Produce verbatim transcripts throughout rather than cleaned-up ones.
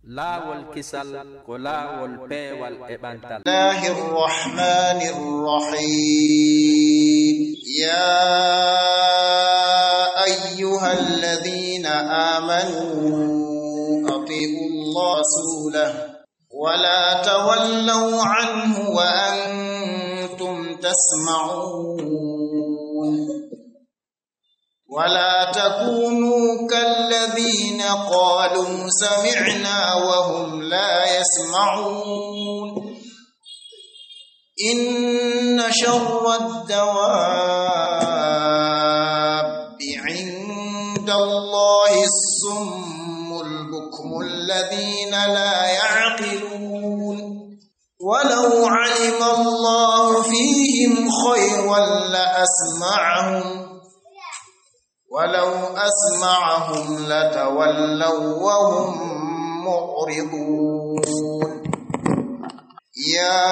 Laawol kisal ko laawol peewal e ɓantal. الله الرحمن الرحيم. يا أيها الذين آمنوا أطيعوا الله ورسوله ولا تولوا عنه وأنتم تسمعون. ولا تكونوا كالذين قالوا سمعنا وهم لا يسمعون. إن شر الدواب عند الله الصم البكم الذين لا يعقلون. ولو علم الله فيهم خيرا لأسمعهم، ولو أسمعهم لتولوا وهم معرضون. يا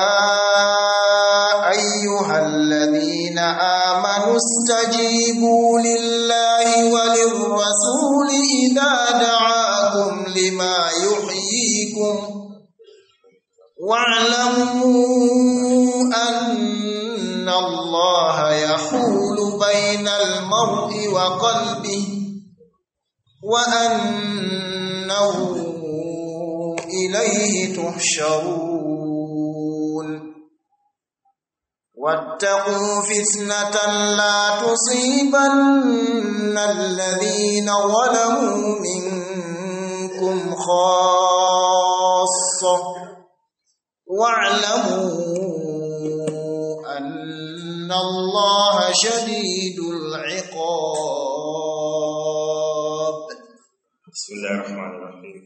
أيها الذين آمنوا استجيبوا لله وللرسول إذا دعاكم لما يحييكم، واعلموا أن الله يحول بين المرء وقلبه وأنه إليه تحشرون. واتقوا فتنة لا تصيبن الذين ظلموا منكم خاصة، واعلموا أن الله شديد العقاب. بسم الله الرحمن الرحيم.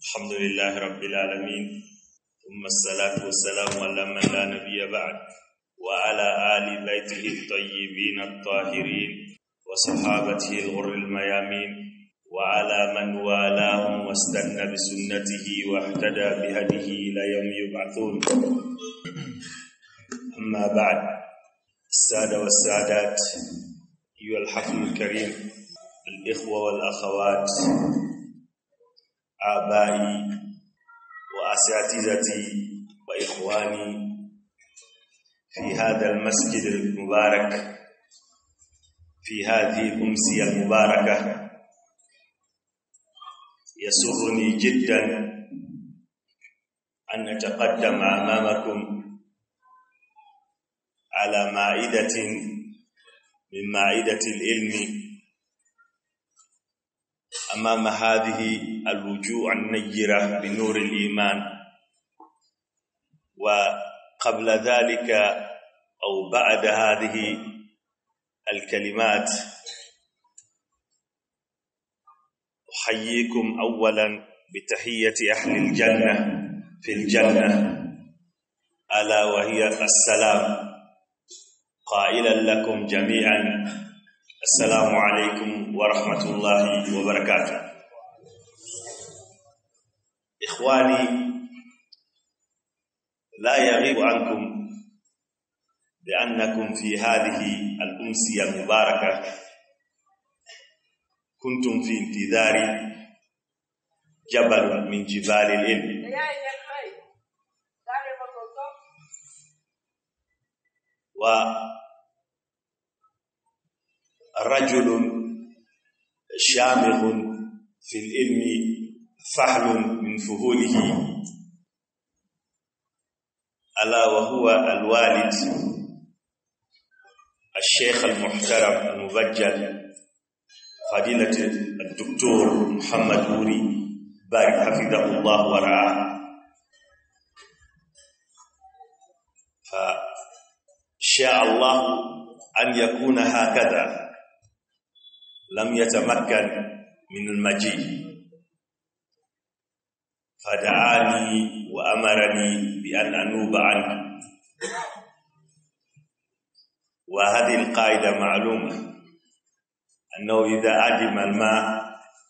الحمد لله رب العالمين. ثم الصلاة والسلام على من لا نبي بعد، وعلى آل بيته الطيبين الطاهرين، وصحابته الغر الميامين، وعلى من والاهم واستن بسنته واهتدى بهديه إلى يوم يبعثون. أما بعد، السادة والسادات، أيها الحفل الكريم، الإخوة والأخوات، آبائي وأساتذتي وإخواني في هذا المسجد المبارك في هذه الأمسية المباركة، يسرني جدا أن أتقدم أمامكم على مائدة من مائدة العلم أمام هذه الوجوه النيرة بنور الإيمان. وقبل ذلك أو بعد هذه الكلمات، أحييكم أولا بتحية أهل الجنة في الجنة، ألا وهي السلام، قائلا لكم جميعا: السلام عليكم ورحمة الله وبركاته. إخواني، لا يغيب عنكم بأنكم في هذه الأمسية المباركة كنتم في انتظار جبل من جبال العلم، ورجل شامخ في العلم، فحل من فحوله، ألا وهو الوالد الشيخ المحترم المبجل فضيلة الدكتور محمد نوري بارك، حفظه الله ورعاه. فشاء الله أن يكون هكذا، لم يتمكن من المجيء، فدعاني وأمرني بأن أنوب عنه. وهذه القاعدة معلومة، أنه إذا عدم الماء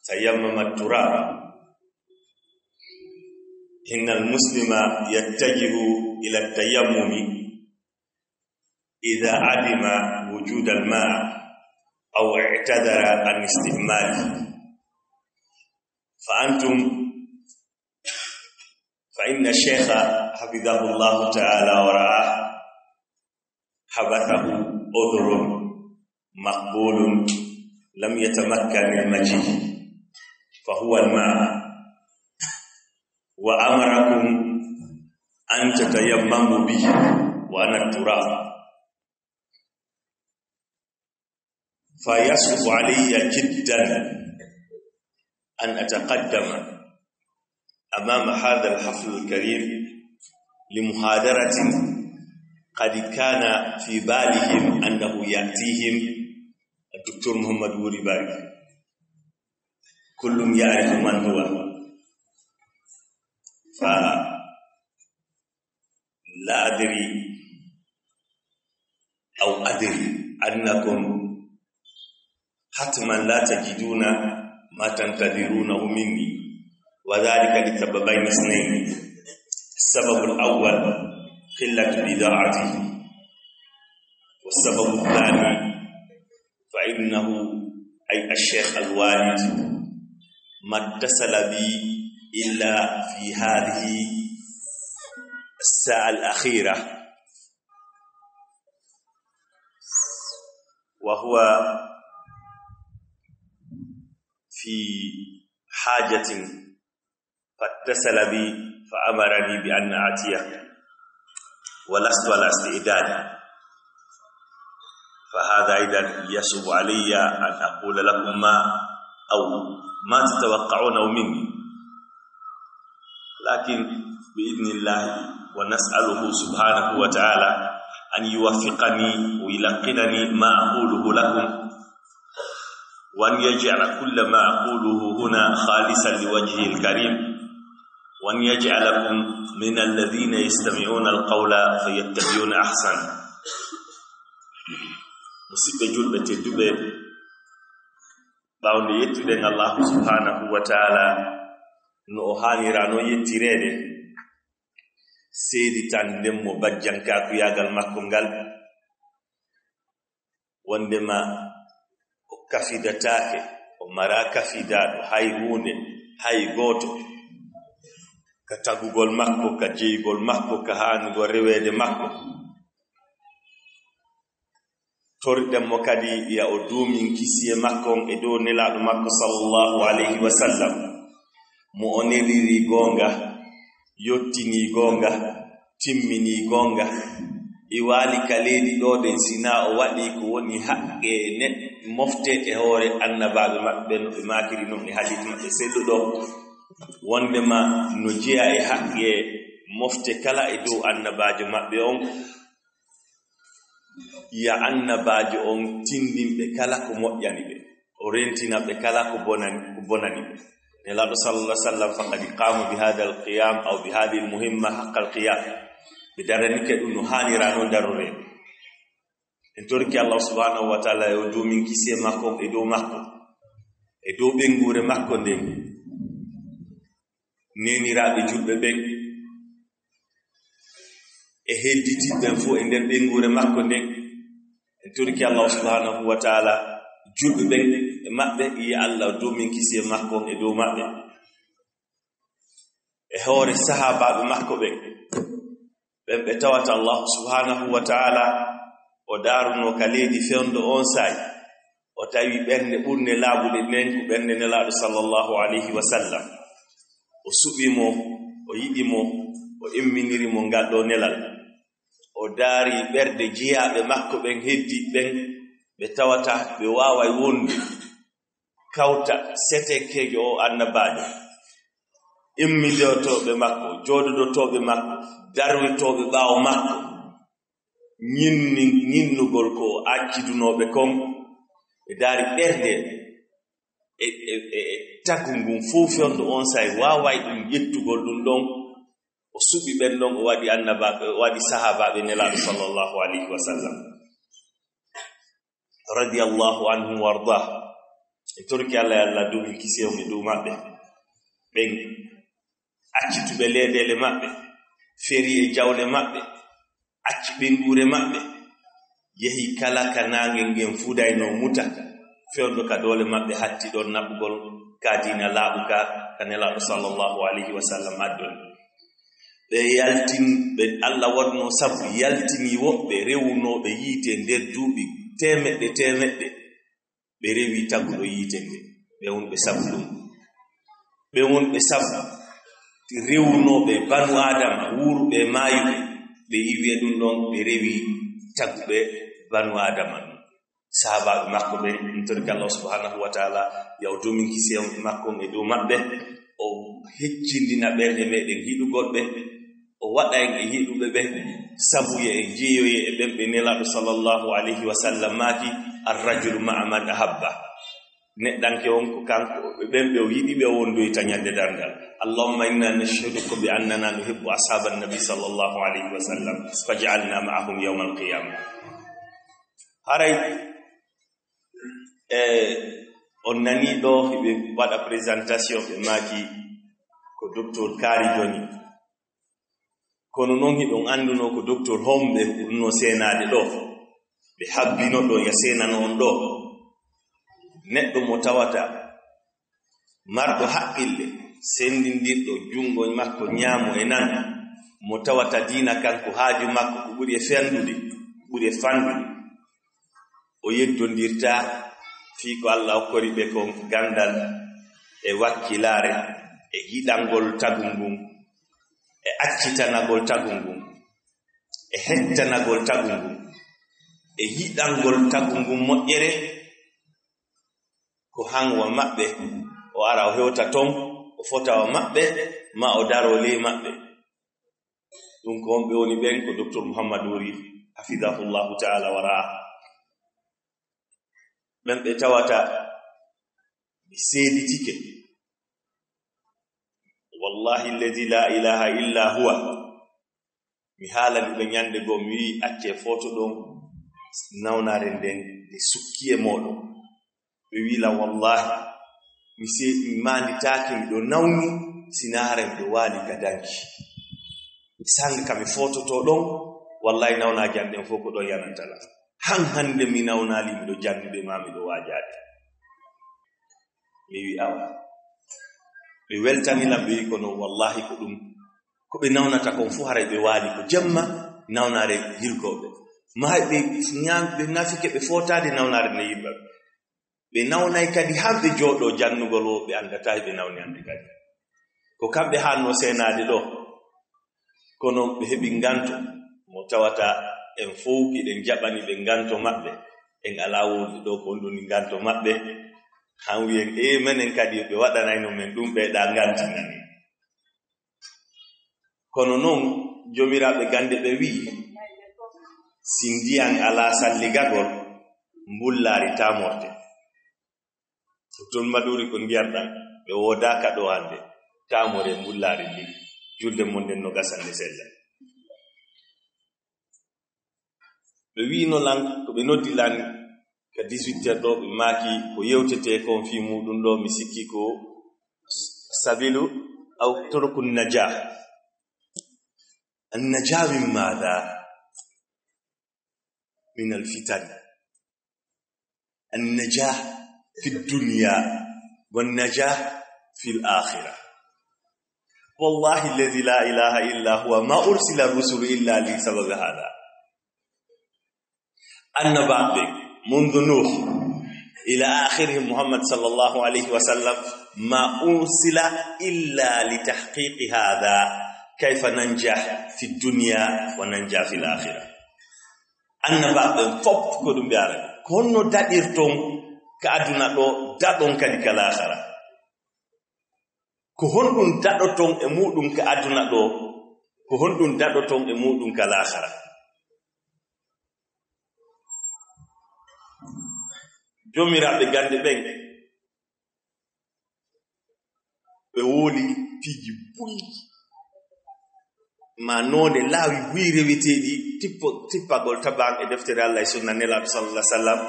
تيمم التراب. إن المسلم يتجه إلى التيمم إذا عدم وجود الماء أو اعتذر عن استعماله. فأنتم فإن الشيخ حفظه الله تعالى ورعاه حبسه عذر مقبول، لم يتمكن المجيء، فهو الماء، وأمركم أن تتيمموا به وأنا التراب، فيصعب علي جدا أن أتقدم أمام هذا الحفل الكريم لمحاضرة قد كان في بالهم أنه يأتيهم الدكتور محمد بوري بارك. كل يعرف من هو، فلا أدري أو أدري أنكم حتما لا تجدون ما تنتظرونه مني، وذلك لسببين اثنين. السبب الأول قلة بضاعتي، والسبب الثاني فإنه، أي الشيخ الوالد، ما اتصل بي إلا في هذه الساعة الأخيرة، وهو في حاجة، فاتصل بي فأمرني بأن آتيه، ولست على استعداد، فهذا أيضا يصعب علي أن أقول لكم ما، أو ما تتوقعونه مني، لكن بإذن الله، ونسأله سبحانه وتعالى أن يوفقني ويلقنني ما أقوله لكم، وأن يجعل كل ما أقوله هنا خالصا لوجهه الكريم، وأن يجعلكم من الذين يستمعون القول فيتبعون أحسنه. Musidɓe julɓe tedduɓe, ɓaawo nde yettuɗen Allahu subhanahu wa ta'ala no o haanirano yettireede, seeditanden mo bajjankaakuyaagal makko ngal, wondema o kafidataake, o mara kafidaaɗo hay huunde, hay gooto, ka tagugol makko, ka jeyugol makko, ka haanugol reweede makko. Torɗen mo kadi ya o duumin kisiyee makko on e dow Nelaaɗo makko sallallahu alayhi wa sallam, mo o neliri goonga, yottini goonga, timmini goonga. I waali ka leydi ɗoo ɗen, sinaa o waɗi ko woni haqqe ne-, mofte e hoore annabaaɓe maɓɓe, no ɓe maakiri non e hadiis maɓɓe selluɗo, wondema no jeyaa e haqqe mofte kala e dow annabaajo maɓɓe on. Ya annabaajo on tindin ɓe kala ko moƴƴani ɓe, o rentina ɓe kala ko bonani, ko bonani ɓe. Nelaaɗo sallallahu alaihi wasallam, faqad qama bi hadha al-qiyam aw bi hadhihi al-muhimma haqqa al-qiyam. Ɓe daranike ɗum no haanira non daroreede. En torki Allah subhanahu wa ta'ala yo duumin kisiyee makko e dow makko, e dow ɓeynguure makko nden. Neeniraaɓe julɓe ɓen e hedditiiɓe ɓen fof e nder ɓeynguure makko nden. En torki Allah subhanahu wa ta'ala julɓe ɓen e maɓɓe, ya Allah duumin kisiyee makko e dow maɓɓe. E hoore sahaabaaɓe makko ɓen, ɓen ɓe tawata Allah subhanahu wa ta'ala o daaruno ka leydi fewndo on saay, o tawi ɓernde ɓurnde laaɓude nden ko ɓernde Nelaaɗo sallallahu alayhi wa sallam. O suɓi mo, o yiɗi mo, o imminiri mo ngal ɗo nelal. O daari ɓerɗe jiyaaɓe makko ɓen heddi ɓen, ɓe tawata ɓe waaway wonde kawta setekeejo o annabaajo, immidotooɓe makko, jooɗodotooɓe makko, darwitooɓe ɓaawo makko, ñinni-, ñinnugol ko o accidunooɓe kon. Ɓe daari ɓerɗe e, e, e, e tagu ngun fof fewndo on saay waaway ɗum ƴettugol ɗum ɗon. O suɓi ɓen ɗon, o waɗi annabaaɓe, o waɗi sahaabaaɓe Nelaaɗo sallallahu alayhi wa sallam. Radiyallahu anhum wa ardah. E torki Allah, Allah duumin kisiyee e dow maɓɓe. Ɓen accituɓe leedeele maɓɓe, feri e jawle maɓɓe, acci ɓeynguure maɓɓe, yehi kala ka naange ngen fuɗayno muta, fewndo ka doole maɓɓe hatti ɗon naɓugol ka diina laaɓuka, ka Nelaaɗo sallallahu alayhi wa sallam addoni. Ɓe yaltin, ɓe Allah waɗno sabu yaltini woɓɓe rewunooɓe yiite nder duuɓi teemeɗɗe teemeɗɗe, ɓe rewi taguɗo yiite nde. Ɓe won ɓe sabu ɗum. Ɓe won ɓe sabu rewunooɓe banu Aadama, wuuruɓe e maayuɓe, ɓe iwi e ɗum ɗon, ɓe rewi taguɓe banu Aadama ɗum. Sahaabaaɓe makko ɓen, ɗum torike Allah subhanahu wa ta'ala, yo o dumin kisiyee makko on e dow maɓɓe, o heccindina ɓerɗe meɗen yiɗugol ɓe, o waɗa en e yiɗuɓe ɓe, sabu yo en jeeyoye e ɓen ɓe Nelaaɗo sallallahu alayhi wa sallam maaki, "Ar-rajulu ma'a man ahabba." Neɗɗanke on ko kanko, ɓe ɓen ɓe o yiɗi ɓe o wondoyta ñande darngal. Allahumma inna nashhaduka bi annana nuhibbu ashaban nabi sallallahu alayhi wa sallam, faj'alna ma'ahum yawmal qiyamah. Haray, e, on nani ɗo, hiɓe waɗa présentation, ɓe maaki ko docteur Kaari Joni. Kono non hiɗon anduno ko docteur homɓe no seenaade ɗo. Ɓe habbino ɗo, ya seenano on ɗo. Neɗɗo mo tawata marɗo haqqille, sendindirɗo jungo makko ñaamo e nano, mo tawata diina kanko haaju makko ko ɓuri e fendude, ɓuri e fandude. O yeddondirta fii ko Allah okkori ɓe kon gandal e wakkilaare e yiɗangol tagu ngun e accitanagol tagu ngun e hettanagol tagu ngun e yiɗangol tagu ngun moƴƴere. Ko han wa maɓɓe, o ara o hewta ton, o fota wa maɓɓe, ma o daro ley maɓɓe. Ɗum ko on ɓe woni ɓen, ko docteur Mouhammad Wuri, hafidahullahu ta'ala wa ra'a. Ɓen ɓe tawata mi seeditike. Wallahi alladhi la ilaha illa huwa. Mi haalani ɓe ñande goo, mi wi'i, "Accee footo ɗon, nawnaare nden nde sukki e mooɗon." Ɓe wi'i lan, "Wallahi, mi se-, mi maanditaake, miɗo nawni, sinaa hara miɗo waali ka danki. Sanga ka mi foototo ɗon, wallahi, nawnaaje an ɗen fow ko ɗon yananta lan. Han hande mi nawnaali, miɗo jannude ma, miɗo waajaade." Mi wi'i, "Awa." Ɓe weltani lan, ɓe wi'i, "Kono wallahi ko ɗum, ko ɓe nawnata kon fow, haray ɓe waali ko jemma, nawnaare yiltoo ɓe. Maayɓe ñaam-, ɓe nafike ɓe footaade, nawnaare nde yilta ɓe. Ɓe nawnay kadi han ɓe jooɗoo jannugol o, ɓe anndataa ɓe nawni hande kadi." Ko kamɓe haannoo seenaade ɗo, kono ɓe heɓi nganto mo tawata en fow hiɗen jaɓani ɓe nganto maɓɓe. En alaa wowlude ɗo ko honɗun nganto maɓɓe. Han wi'en, "Ee, menen kadi ɓe waɗanayno men ɗum, ɓe ɗa ngantinani." Kono non, joomiraaɓe gannde ɓe wi'i, "Si ndiyan alaa salligagol, mbullaari taamorte." Ton Maduri ko ndiyam ɗam, ɓe woodaaka ɗo hannde, taamore mbullaari ndin, julde mon nden no gasa nde sella. Ɓe wi'ino lan, ko ɓe noddi lan ka dix-huit heures ɗo, ɓe maaki ko yewtetee kon fii muuɗum ɗo, mi sikki ko sabilu aw turukun najah. An najah min maada? Min al fitan. An najah fi dunya wan najah fil akhirah. Wallahi alladhi la ilaha illa huwa, ma ursila rusulu illa li sababi hada. Annabaaɓe, mundu Nuh ila akhirihim Muhammad sallallahu alayhi wa sallam, ma ursila illa li tahqiqi hada. Kayfa nanjah fi dunya wa nanjah fil akhirah. Annabaaɓe fof ko ɗum ɓe arani. Ko honno daɗirton ka aduna ɗo, daɗon kadi ka laakara? Ko honɗum daɗoton e muuɗum ka aduna ɗo? Ko honɗum daɗoton e muuɗum ka laakara? Joomiraaɓe gannde ɓen, ɓe wowli piiji buy, ma noone laawi buy reweteeɗi, tippo-, tippagol taban e deftere Allah e sunna Nelaaɗo sallallahu alaihi wasallam,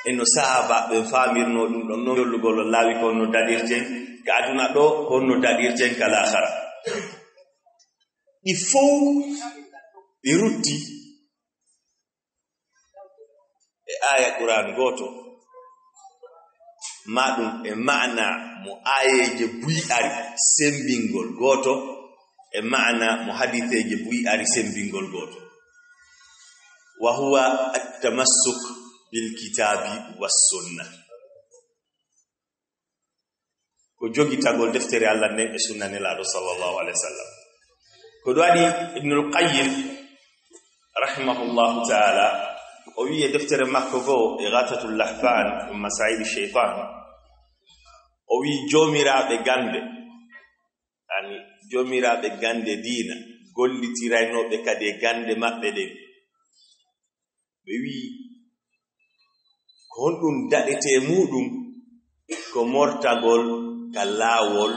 e no sahaabaaɓe faamirnoo ɗum ɗon, no yollugol on laawi ko no daɗirten ka aduna ɗo, ko no daɗirten ka laakara. Ɗi fow ɗi rutti e aaya Qur'an gooto, ma ɗum e maana mo aayeeje buy ari, sembingol gooto, e maana mo hadiiseeje buy ari sembingol gooto. Wa huwa at-tamassuk bil kitaabi was sunna. Ko jogitagol deftere Allah nden e sunna Nelaaɗo sallallahu alaihi wasallam. Ko ɗum waɗi Ibnul Qayyim rahimahullahu ta'ala, o wi'i e deftere makko goo, Ighathatul Lahfan min Masayidi Shaytan, o wi'i joomiraaɓe gannde, ani joomiraaɓe gannde diina, gollitiraynooɓe kadi e gannde maɓɓe ɗen. Ɓe wi'i, ko honɗum daɗetee muuɗum? Ko mortagol ka laawol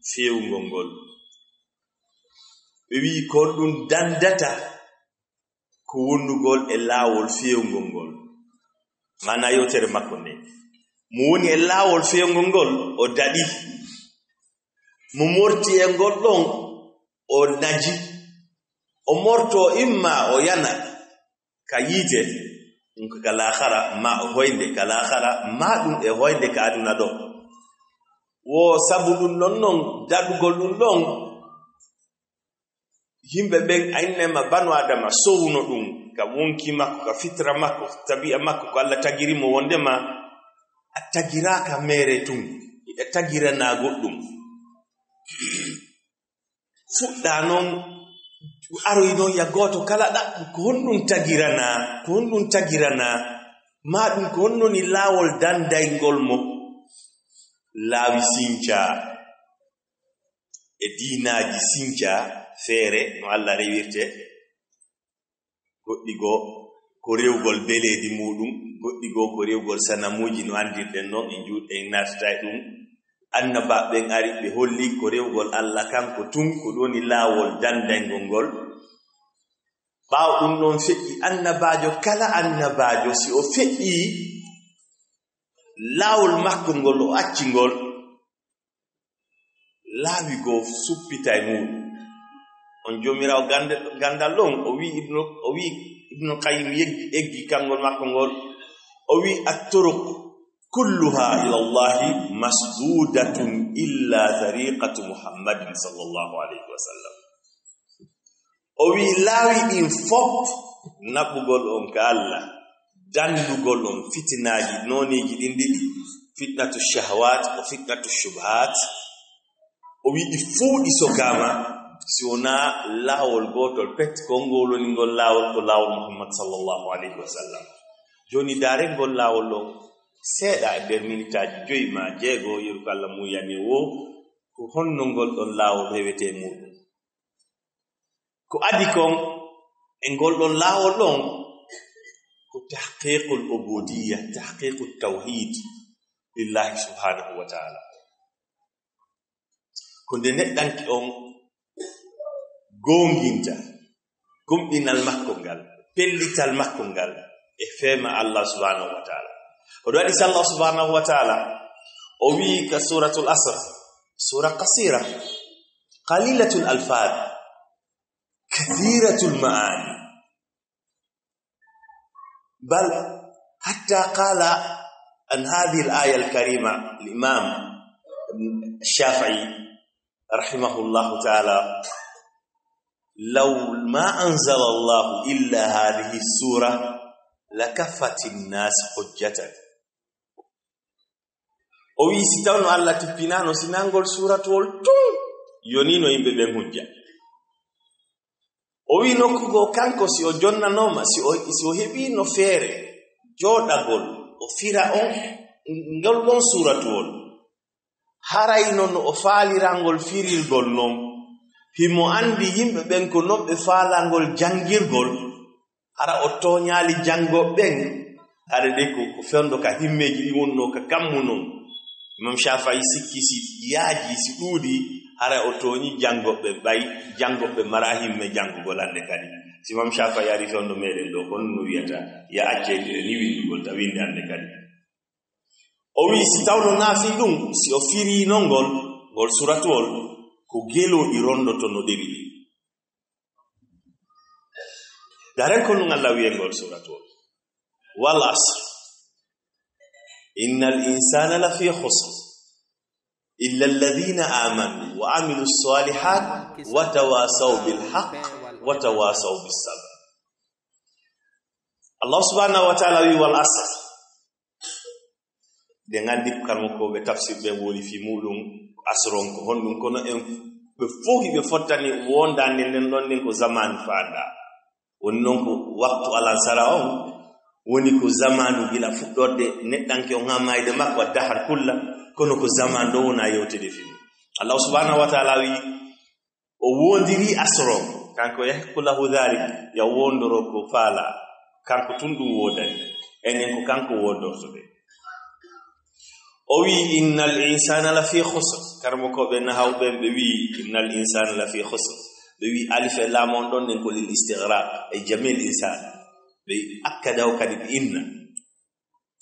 feewngol ngol. Ɓe wi'i, ko honɗum dandata? Ko wonnugol e laawol feewngol ngol. Maana yewtere makko nde, mo woni e laawol feewngol ngol, o daɗi. Mo morti e ngol ɗon, o naji. O morto imma o yana ka yiite, ɗum ko ka laakhara, ma o hoynde ka laakhara, ma ɗum e hoynde ka aduna ɗo. Wo sabu ɗum ɗon non, daɗugol ɗum ɗon, yimɓe ɓen, a innama banu Adama sowuno ɗum, ka wonki makko, ka fitra makko, tabi'a makko, ko Allah tagiri mo wondema a tagiraaka meere tun, a tagiranaa goɗɗum. Fuɗɗaa non, aroy non ya gooto kala ɗaɓɓu, ko honɗum tagiranaa, ko honɗum tagiranaa, maa ɗum ko honno ni laawol dandayngol mo? Laawi sincaa, e diinaaji sincaa feere no Allah rewirte. Goɗɗi goo ko rewgol beleedi muuɗum, goɗɗi goo ko rewgol sanamuuji no anndirɗen non, en juut-, en naatata e ɗum. Annabaaɓe ɓen ari, ɓe holli ko rewgol Allah kanko tun, ko ɗum woni laawol dandayngol ngol. Ɓaawo ɗum ɗon feƴƴi, annabaajo kala annabaajo, si o feƴƴii laawol makko ngol, o acci ngol, laawi goo suppita e muuɗum. On Joomiraawo gande-, gandal ɗon, o wi'i Ibnu, o wi'i Ibnu Qayyim yeggi, eggi kanngol makko ngol, o wi'i, "At-turuq kulluha ila Allahi masdudatun illa tariqatu Muhammadin sallallahu alayhi wa sallam." O wi'i, laawi ɗin fof naɓugol on ka Allah, dandugol on fitinaaji nooneeji ɗin ɗiɗi, fitnatu shahawat o fitnatu shubuhat. O wi'i ɗi fuu ɗi sokaama, si wonaa laawol gootol pet, ko ngol woni ngol laawol, ko laawol Muhammad sallallahu alayhi wa sallam. Jooni, daaren ngol laawol ɗon seeɗa e nder minitaaji joyi maa jeego, yeru ko Allah muuyani woo, ko honno ngol ɗon laawol rewetee muuɗum? Ko adi kon e ngol ɗon laawol ɗon ko tahqiqul ubudiyya, tahqiqut tawhid lillahi subhanahu wa ta'ala. Ko nde neɗɗanke on goonginta gomɗinal makko ngal, pellital makko ngal e feema Allah subhanahu wa ta'ala. Ko ɗum waɗi si Allah subhanahu wa ta'ala o wi'i ka Suratul Asr, sura qasira, qalilatul alfaz, kathiratul ma'ani. Bal hatta qala an hadhihi al-aya al-karima al-imam Shafi'i rahimahullahu ta'ala, "Law ma anzala Allahu illa hadhihi sura lakaffati an-nas hujjatan." O wi'i, si tawno Allah tippinaano, si nangol suuratuwol tun yonino yimɓe ɓen hujja. O wi'i nokku goo, kanko si o jonnanooma, si o, si o heɓiino feere jooɗagol, o fira on, ngol ɗon suuratuwol. Haray non no o faalirangol firirgol non, himo andi yimɓe ɓen ko non ɓe faalangol jangirgol, hara o tooñaali janngooɓe ɓen, hara ɗe ko, ko fewndo ka himmeeji ɗi wonnoo ka kammu non. Imam Shafi'i sikki si yaaji, si ɗuuɗi, hara o tooñi janngooɓe ɓen, ɓay janngooɓe ɓen mara himme janngugol hannde kadi. Si Imam Shafi'i ari fewndo meɗen ɗo, kono no wiyata, ya acce ni winndugol, ta winnde hannde kadi. O wi'i, si tawno naafii ɗum, si o firiino ngol, ngol suratuwol, ko gelooɗi rondoto no ɗeɓi ɗin. Daren ko ɗum Allah wi'i ngol suratuwol. Wal asr. Innal insana lafi khusr. Illa alladhina amanu وعملوا الصالحات وتواصوا بالحق وتواصوا بالصبر. Allah subhanahu wa ta'ala wi, "Wal asr." Ɗen anndi karmokooɓe tafsir ɓen woni fii muuɗum asron ko honɗum, kono en ɓe fof hiɓe fottani wondaande nden ɗon nden ko zamaanu faandaa. Woni noon ko waktu alansara on, woni ko zamaanu gila fuɗɗorde neɗɗanke on haa maayde makko, addahar kulla, kono ko zamaanu ɗo wona yewtede fii mum. Allah subhanahu wa ta'ala wi, o wondiri asron, kanko yahiqqu lahu dhalik, ya wondoro ko faala, kanko tun ɗum wodani, enen ko kanko wondorto de. O wi, "Innal insana lafi khusr." Karmokooɓe nahaw ɓen ɓe wi, "Innal insana lafi khusr." Ɓe wi, alif e laam on ɗon nden ko lil istighraq, e jamil insan. Ɓe wi, akkadahu kadi bi inna.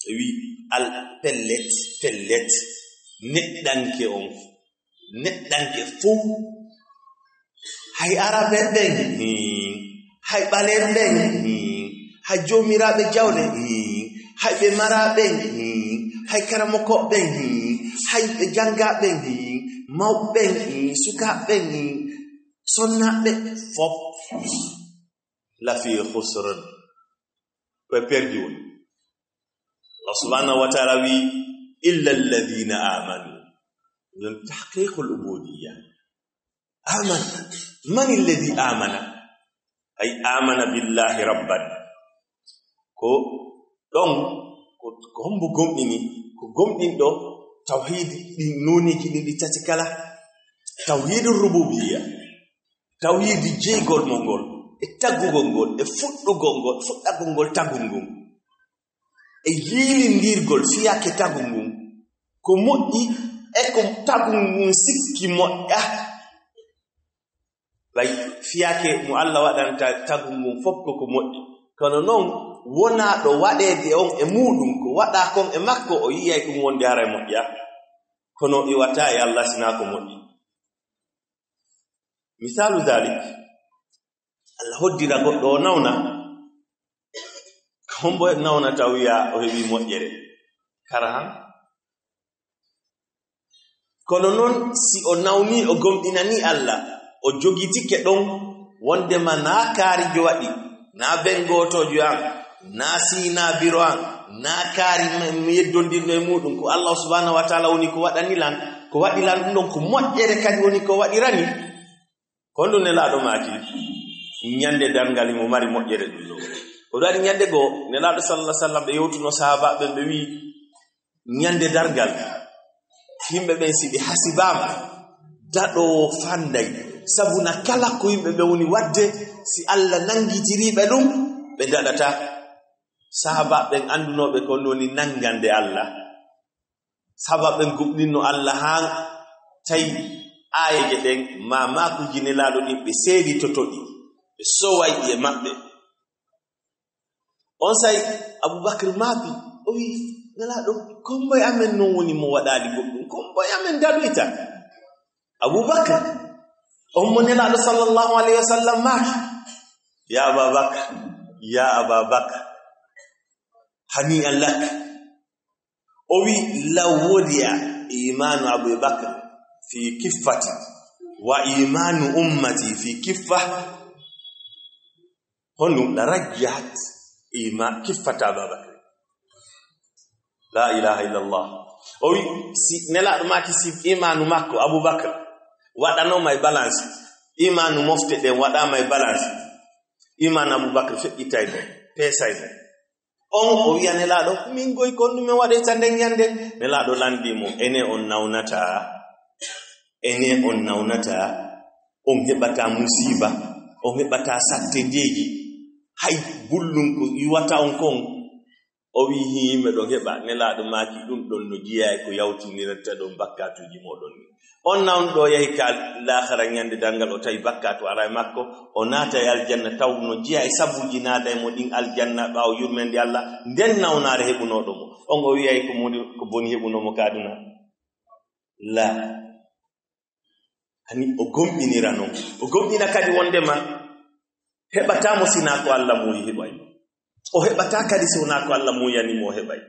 Ɓe wi, al, pellet, pellet, neɗɗanke on, neɗɗanke fow, hay arabe ɓen, hii, hay ɓaleeɓe ɓen, hii, hay joomiraaɓe jawle, hii, hay ɓe maraa ɓen, hii, hay karamokooɓe ɓen, hii, hay ɓe janngaa ɓen, hii, mawɓe ɓen, hii, sukaaɓe ɓen, hii, sonnaaɓe fof, lafi khusr, ko e perdi woni. Allah subhanahu wa ta'ala wi, "Illa alladhina amanu." Ɗum tahqiqul ubudiyya. Amana. Man alladhi amana? Ay amana billahi rabban. Ko ɗon, ko, ko hombo gomɗini? Ko gomɗinɗo tawhiidi, ɗi nooniiji ɗin ɗi tati kala. Tawhiidur rububiyya. Tawhiidi jeygol mo ngol, e tagugol ngol, e fuɗɗugol ngol, fuɗɗagol ngol tagol ngun. E yiilindirgol fiyaake tagol ngun. Ko moƴƴi e ko tagol ngun sikki moƴƴa. Ɓay fiyaake mo Allah waɗanta tagol ngun fof ko ko moƴƴi. Kono noon, wonaa ɗo waɗeede on e muuɗum, ko waɗaa kon e makko, o yi'ay ɗum wonde haray moƴƴa. Kono iwataa e Allah sinaa ko moƴƴi. Misaalu dalik, Allah hoddira goɗɗo o nawna, hombo nawna taw wiya o heɓi moƴƴere? Kara han. Kono noon, si o nawni, o gomɗinani Allah, o jogitike ɗon, wondema naa kaarijo waɗi, naa ben gootoojo an, naa siinaa biro an, naa kaari m-, mi yeddondirno e muuɗum, ko Allah subhanahu wa ta'ala woni ko waɗani lan, ko waɗi lan ɗum ɗon, ko moƴƴere kadi woni ko waɗirani. Ko honɗum Nelaaɗo maaki? Ñande darngal himo mari moƴƴere ɗum ɗo. Ko ɗum waɗi ñande goo, Nelaaɗo sallallahu alaihi wasallam ɓe yewtuno sahaabaaɓe ɓen, ɓe wi'i, ñande darngal, yimɓe ɓen si ɓe hasibaama, daɗoowo fanday. Sabu na kala ko yimɓe ɓen woni waɗde, si Allah nanngitiriiɓe ɗum, ɓe daɗataa. Sahaabaaɓe ɓen anndunooɓe ko honɗum woni nanngande Allah. Sahaabaaɓe ɓen gomɗinno Allah haa tawi aayeeje ɗen, maa maakuuji Nelaaɗo ɗin, ɓe seeditoto ɗi, ɓe soway ɗi e maɓɓe. Onsay Abubakar maaki, o wi'i, "Nelaaɗo, ko hombo e amen non woni mo waɗaali goɗɗum? Ko hombo e amen daɗoyta?" Abubakar, on mo Nelaaɗo sallallahu alaihi wasallam maaki, "Ya Ababakar, ya Ababakar, hani'an lak." O wi, "Law wudi'a imanu Abi Bakr fi kiffati wa imanu ummati fi kiffa." Honɗum? "La rajjahat ima kiffata Aba Bakr." La ilaha illallah. O wi, si Nelaaɗo maaki, si imanu makko Abu Bakr waɗanoma e balance, imanu mofte ɗen waɗama e balance, imanu Abu Bakr feƴƴitay mo, peesay mo. On o wi'a Nelaaɗo, "Min goy kon ɗume waɗoyta nden ñande?" Nelaaɗo lanndii mo, "Ene on nawnataa, ene on nawnataa, on heɓataa musiiba, on heɓataa sattedeeji, hay bullum ko iwata on kon." O wi'i, "Hii, meɗon heɓa." Nelaaɗo maaki, "Ɗum ɗon no jeyaa e ko yawtinirta ɗon bakkaatuuji mooɗon ɗin. On nawnuɗo yahi ka laakhara ñande darngal, o tawi bakkaatu araa e makko, o naata e aljanna, taw no jeyaa e sabuuji naada e mo ɗin aljanna ɓaawo yurmeende Allah, nden nawnaare heɓunooɗo mo. On o wi'ay ko moni, ko boni heɓunoo mo ka aduna?" La. Hani o gomɗinira non. O gomɗina kadi wondema heɓataa mo sinaa ko Allah muuyi heɓay. O heɓataa kadi si wonaa ko Allah muuyani mo o heɓay.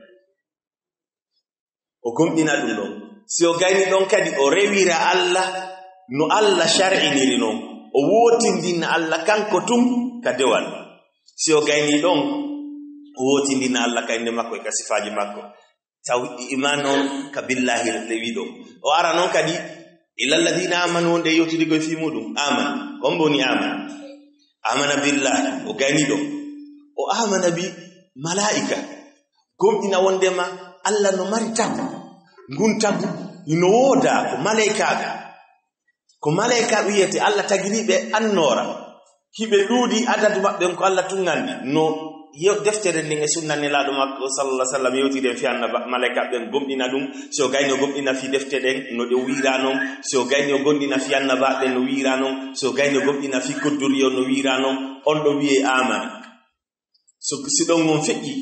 O gomɗina ɗum ɗon. Si o gayni ɗon kadi, o rewira Allah, No Allah shar'iniri non, o wootindina Allah kanko tun ka dewal. Si o gayni ɗon, o wootindina Allah ka innde makko e ka sifaaji makko. Taw iman on ka billahi le wiɗo. O ara non kadi, ila alladhina amanu, wonde yewtidi koye fii muɗum. Aman, kon woni aman. Amana billahi, o gayni ɗo. O amana bi malaika. Gomɗina wondema Allah no mari tagu. Ngun tagu, ino wooda ko malaikaaɓe. Ko malaikaaɓe wiyete Allah tagiriɓe annoora. Hiɓe ɗuuɗi, adadu maɓɓe on ko Allah tun anndi. No yew-, deftere nden e sunna Nelaaɗo makko sallallahu alaihi wasallam yewtiri en fii annaba-, malaikaaɓe ɓen gomɗina ɗum. Si o gayni o gomɗina fii defte ɗen, no ɗe wiira non. Si o gayni o gomɗina fii annabaaɓe ɓen, no wiira non. Si o gayni o gomɗina fii kodduri on, no wiira non. On ɗo wiyee amana. So, si ɗon on feƴƴi,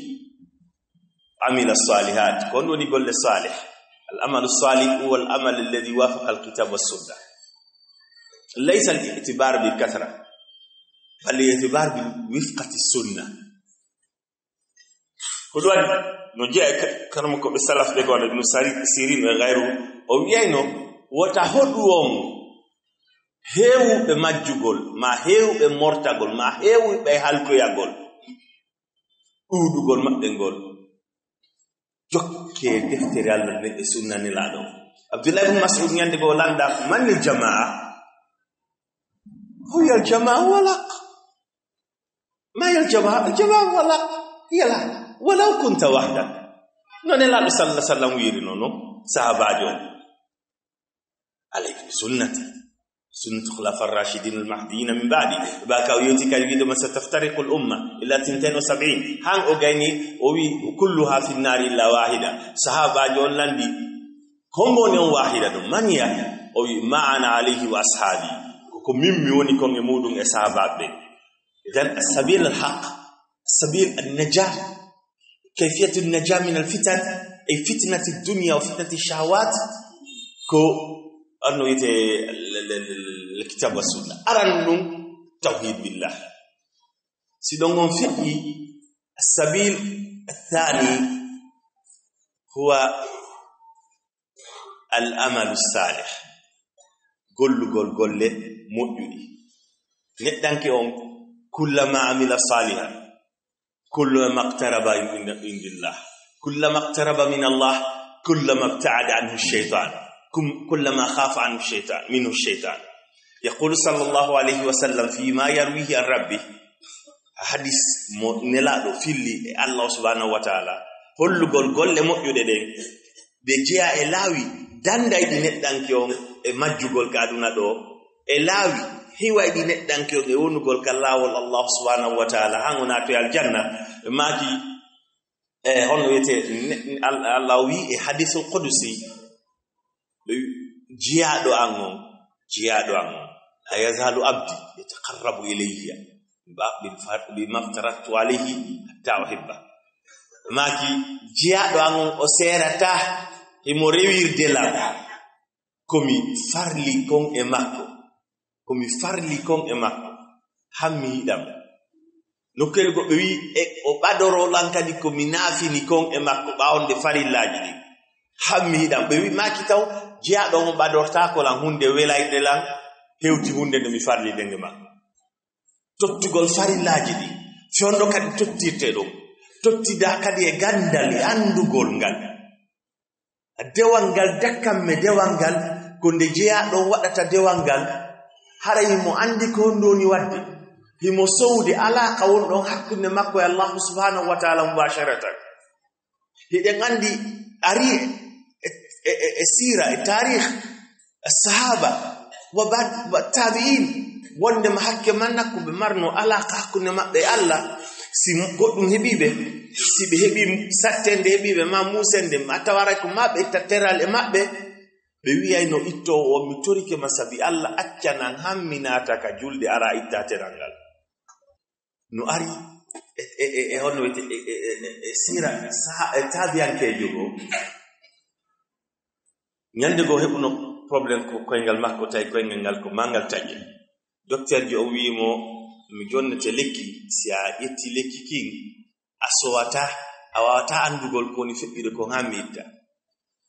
amila salihat. Ko on woni golle salih. Al amalu salih huwa al amal alladhi wafaqa al kitab was sunna. Laysa al i'tibar bil kathra, bal al i'tibar bil wifqati sunna. Ko ɗum waɗi no jeyaa e ka-, karamokooɓe salaf ɓe ko wano Ibnu Sari-, Sirin e gayru, o wiyayno wota hoɗu on heewuɓe majjugol, ma heewuɓe mortagol, ma heewuɓe halkoyagol. Ɗuuɗugol maɓɓe ngol. Jokke deftere Allah nden e sunna Nelaaɗo. Abdullah ibn Mas'ud ñande goo landa, "Manil jamaa?" "Hiya al jamaa wal haq." "Ma hiya al jamaa?" "Al jamaa wal haq. Hiya al haq. Walaw kunta wahdak." No Nelaaɗo sallallahu alaihi wasallam wiiri noon, sahabaajo on. "Alayka bi sunnati, sunnati khulafa ar-rashidin al-mahdiyyin min ba'di." Ba ka o yewti kadi wiide ma, "Sataftariqu al-umma illa thintain wa sab'in." Han o gayni, o wi, "Kulluha fi an-nar illa wahida." Sahabaajo on landi, "Hombo woni on wahida ɗum? Man hiya?" O wi, "Ma ana alayhi wa ashabi." Ko, ko min mi woni kon e muɗum e sahabaaɓe. Idan as-sabil al-haq, as-sabil an-najah. Kayfiyatu najah min al-fitan, ay fitnati dunya wa fitnati shahawat, ko anno wiyete l-, l-, l-, l-, kitab wa sunna. Aran ɗum tawhid billah. Si ɗon on feƴƴi, as-sabil ath-thani huwa al-amalu salih. Gollugol golle moƴƴuɗi. Neɗɗanke on, kullama amila salihan, kullama iqtaraba min indillah. Kullama iqtaraba min Allah, kullama ibta'ada anhu shaytan. Kum-, kullama khafa anhu shaytan, minhu shaytan. Yaqulu sallallahu alayhi wa sallam fi ma yarwihi an rabbi. Hadis mo Nelaaɗo filli e Allah subhanahu wa ta'ala. Hollugol golle moƴƴuɗe ɗen. Ɓe jeya e laawi dandayɗi neɗɗanke on e majjugol ka aduna ɗo, e laawi hiwayɗi neɗɗanke on e wonugol ka laawol Allah subhanahu wa ta'ala, han o naatoy aljanna. Ɓe maaki, e, honno wiyete, ne-, Al-, Allah wi e hadisul qudusi, ɓe wi, "Jiyaaɗo an on, jiyaaɗo an on, la yazalu abdi yataqarrabu ilayya ba-, bil far-, bima aftaradtu alayhi hatta uhibba." Maaki, "Jiyaaɗo an on, o seerata himo rewirde lan ko mi farli kon e makko, ko mi farli kon e makko, han mi yiɗan." Nokkeeli goɗɗo wi, "E o ɓadoro lan kadi ko mi naafini kon e makko ɓaawo nde farillaaji ɗin, han mi yiɗan." Ɓe wi, maaki taw, "Jiyaaɗo on ɓadortaako lan hunde welayde lan hewti hunde nde mi farli nden e makko." Tottugol farillaaji ɗin, fewndo kadi tottirte ɗum, tottida kadi e gandal e andugol ngal. Dewal ngal, dakkamme dewal ngal, ko nde jeyaaɗo on waɗata dewal ngal, haray himo anndi ko honɗum woni waɗde. Himo sowde alaaka wonɗon hakkunde makko e Allahu subhanahu wa ta'ala mubasharatan. Hiɗen anndi ari e, e, e, e siira, e taarih, sahaba, wa ba-, wa tabi'in, wondema hakke manna ko ɓe marno alaaka hakkunde maɓɓe e Allah, si goɗɗum heɓi ɓe, si ɓe heɓi sattende heɓi ɓe, ma musende, ma tawaray ko ma ɓe itta teral e maɓɓe, ɓe wiyayno ittoowo on, "Mi torike ma sabi Allah, accanan han mi naata ka julde, ara itta teral ngal." No ari e, e, e, e honno wiyete, e, e, e, e, e siira saha-, e taabiyankeejo goo. Ñande goo heɓuno problème ko koyngal makko, tawi koyngal ngal ko mangal taƴe. Docteur jo o wi'i mo, "Mi jonnete lekki, si a ƴetti lekki kin, a sowata, a wawata andugol ko woni feƴƴude ko han mi itta."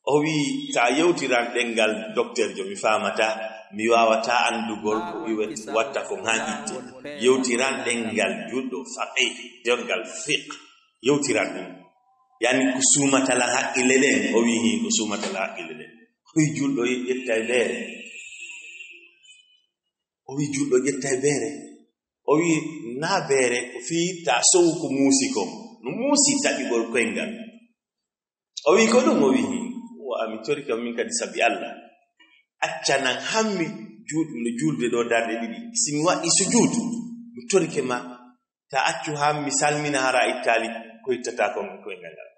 O wi'i, "Ta yewtiran ɗengal docteur jo, mi faamata." Mi waawataa anndugol ko iwe watta ko haa itte. Yewtiran ɗenngal juulɗo faqih, jonngal fiqh. Yewtiran ɗum. Yani ko suumatala haqqille ɗen, o wi'i ko suumatala haqqille ɗen. O wi'i juulɗo ƴettay beere. O wi'i juulɗo ƴettay beere. O wi'i naa beere, ko fii ta sowu ko muusi kon. No muusi taƴugol koyngal. O wi'i ko ɗum, o wi'i, wa mi torike min kadi sabi Allah. Accanan hammi juul-, no juulde ɗo darɗe ɗiɗi. Si mi waɗi sujuudu, mi torike ma, ta accu hammi salmina hara ittali ko ittata kon e koyngal ngal.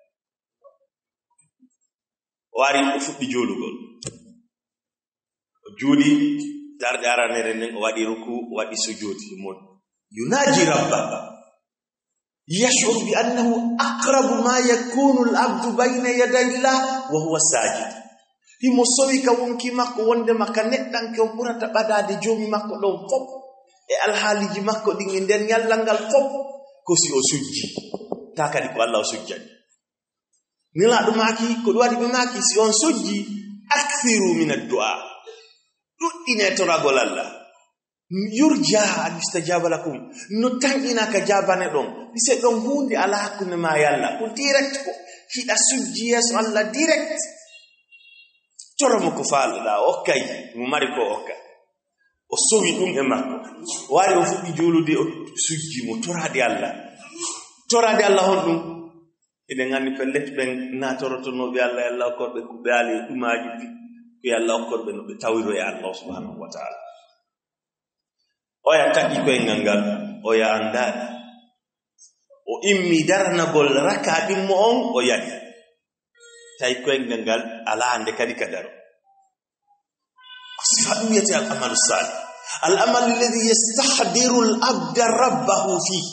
O ari, o fuɗɗi juulugol. O juuli darɗe aranere nden, o waɗi ruku, o waɗi sujuudi. Mo yunaji rabba. Yash'ur bi annahu aqrabu ma yakunu al-abdu bayna yaday Allah wa huwa sajid. Himo sowi ka wonki makko wondema ka neɗɗanke on ɓurata ɓadaade joomi makko ɗon fof e alhaaliji makko ɗin e nder ñallal ngal fof ko si o sujji. Ta kadi ko Allah o sujjani. Nelaaɗo maaki, ko ɗum waɗi ɓe maaki, si on sujji, akthiru min addu'a. Ɗuɗɗine toragol Allah. Yurja an yustajaba lakum. No tanƴina ka jaabane ɗon. Ɓise ɗon huunde alaa hakkunde ma e Allah. Ko direct ko. Hiɗa sujji yeeso Allah direct. Toro mo ko faalɗaa, o okkay. Mo mari ko okka. O sowi ɗum e makko. O ari o fuɗɗi juulude, o sujji mo toraade Allah. Toraade Allah honɗum? Eɗen anndi pellet ɓen naatorotonooɓe Allah, Allah okkorɓe kuɓɓe aali e ɗumaaji ɗi, ko Allah okkorɓe no ɓe tawiro e Allah subhanahu wa ta'ala. Oya taƴi koyngal ngal, oya anndaani. O immi daranagol raka ɗimmo on, o yani. Tawi koyngal ngal alaa nde kadi ka daro. Sifa ɗum wiyete al amalu salih. Al amalu alladhi yastahdiru al abda rabbahu fihi.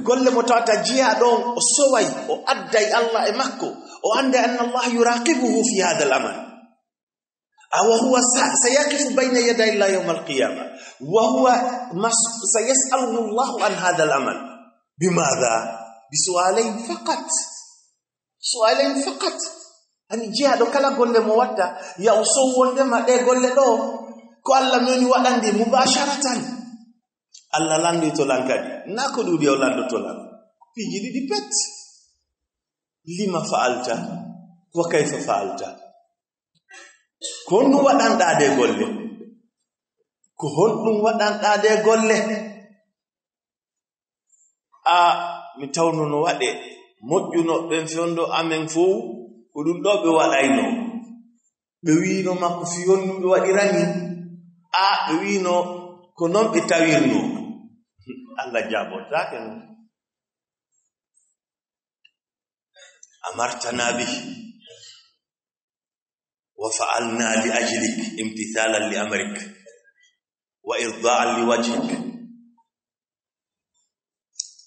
Golle mo tawata jiyaaɗo on, o soway, o adday Allah e makko, o annday anna Allah yuraqibuhu fi hadha al amal. Aw huwa sa-, sayaqifu bayna yaday Allah yawm al qiyamah. Wa huwa mas-, sayas'aluhu Allah an hadha al amal. Bimadha? Bi su'alayn faqat. Su'alayn faqat. Ani jiyaaɗo kala golle mo watta, ya o sow wondema ɗe golle ɗo, ko Allah moni waɗande mubasharatan. Allah landoyto lan kadi. Na ko ɗuuɗi o landoto lan. Piiji ɗiɗi pet. Lima fa'alta? Wa kayfa fa'alta? Ko honɗum waɗanɗaa ɗe golle? Ko honɗum waɗanɗaa ɗe golle? A, mi tawno no waɗe moƴƴuno ɓen fewndo amen fow, ko ɗum ɗo ɓe waɗayno. Ɓe wiino makko fii honɗum ɓe waɗirani. A, ɓe wiino ko non ɓe tawirno. Allah jaabotaake non. Amartana bihi. Wa fa'alna li ajlik imtithalan li amrik wa irda'an li wajhik.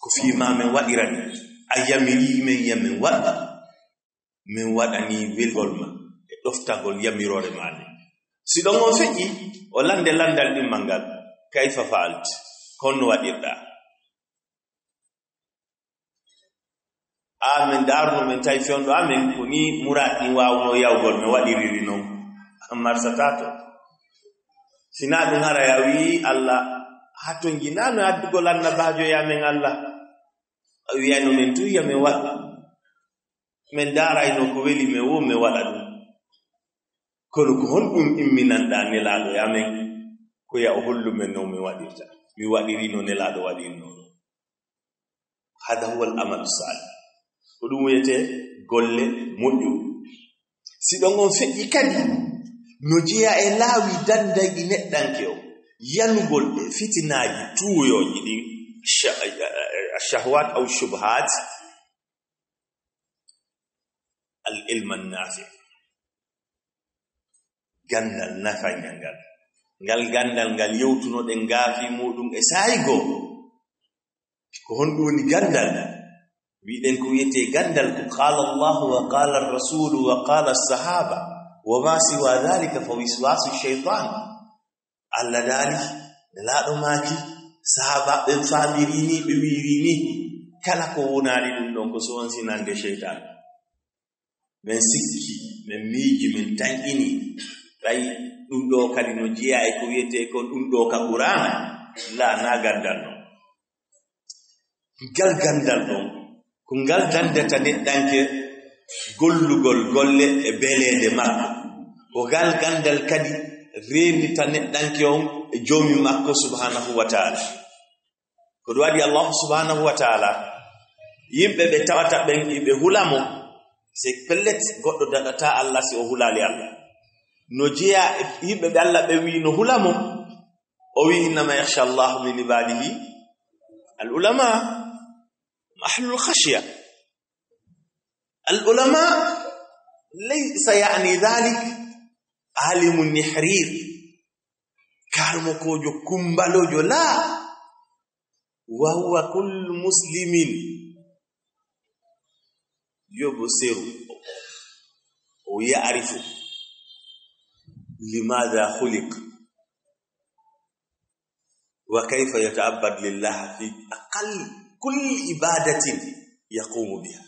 Ko fii ma men waɗirani, a yamiri men, ya men waɗa, men waɗani welgol ma e ɗoftagol yamiroore ma nde. Si ɗon on feƴƴi, o lande landal ɗimmal ngal, kayfa fa'alt, ko honno waɗirɗaa? Amen daaruno men tawi fewndo amen ko ni muraad ɗin waawno yawgol, mi waɗiriri non. Marsata to. Sina ɗum hara ya wi Allah, hato njinano addugol annabaajo ya men Allah. A wiyayno men tun ya men waɗa. Men daarayno ko weli men wo men waɗa ɗum. Kono ko honɗum imminanɗaa Nelaaɗo e amen? Ko ya o hollu men no men waɗirta. Mi waɗiri no Nelaaɗo waɗirno. Hada huwa al amalu salih. Ko ɗum wiyetee golle moƴƴo. Si ɗon on feƴƴi kadi, no jeyaa e laawi dandayɗi neɗɗanke o, yanugol e fitinaaji tuuyooji ɗin, sha-, shahwat aw shubhat, al ilm an nafi. Gandal nafayngal ngal. Ngal gandal ngal yewtunoɗen ngaafi muɗum e saa'i goo. Ko honɗum woni gandal? Wiɗen ko wiyetee gandal ko qala Allah wa qala ar-rasulu wa qala as-sahaba wa ma siwa dhalika fa wiswasu shaytan. Allah daali, Nelaaɗo maaki, sahaabaaɓe ɓen faamiri ni, ɓe wiiri ni, kala ko wonaali ɗum ɗon ko sonsinande seytaane. Men sikki, men miiji, men tanƴini, ɓay Ɗum ɗo kadi no jeyaa e ko wiyetee kon ɗum ɗo ka Qur'aana, laa, naa ganndal non. Ngal ganndal ɗon, ko ngal danndata neɗɗanke gollugol golle e beleede makko. Ko ngal ganndal kadi reenita neɗɗanke on e Joomi makko subhaanahu wa ta'ala. Ko ɗum waɗi Allahu subhaanahu wa ta'ala, yimɓe ɓe tawata ɓen, ɓe hula mo, c'est pellet, goɗɗo daɗataa Allah si o hulaali Allah. No jeyaa e yimɓe ɓe Allah ɓe wi'i no hula mo, o wi'i, "Innama yakhsha Allah min ibadihi al ulama, ahlul khashya." Al ulama laysa ya'ni dhalik alimun nihrir, karmokoojo, kumbalojo, laa. Wa huwa kullu muslimin yubsiru, o ya'rifu limadha khuliq, wa kayfa yata'abbad lillah fi aqall kulli ibadatin yaqumu biha.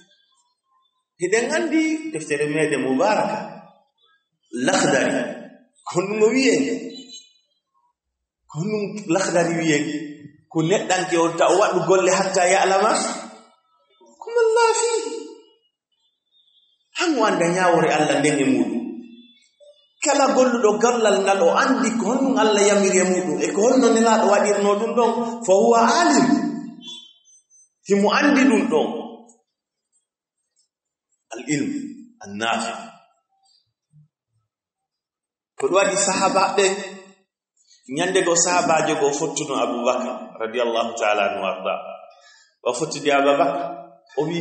Hiɗen anndi deftere meɗen mubaraka, Lakhdari, ko honɗum o wi'e? Ko honɗum Lakhdari wi'e? Ko neɗɗanke on ta o waɗu golle hatta ya'lama kuma Allah fi. Han o annda ñaawoore Allah nden e muɗum. Kala golluɗo gollal ngal, o anndi ko honɗum Allah yamiri e muɗum, e ko honno Nelaaɗo waɗirno ɗum ɗon, fa huwa alim. Himo anndi ɗum ɗon. Al ilm an nafi. Ko ɗum waɗi sahaabaaɓe, ñande goo sahaabaajo goo fottuno Abubakar radiyallahu ta'ala anhu warda. O fottidi Abubakar, o wi,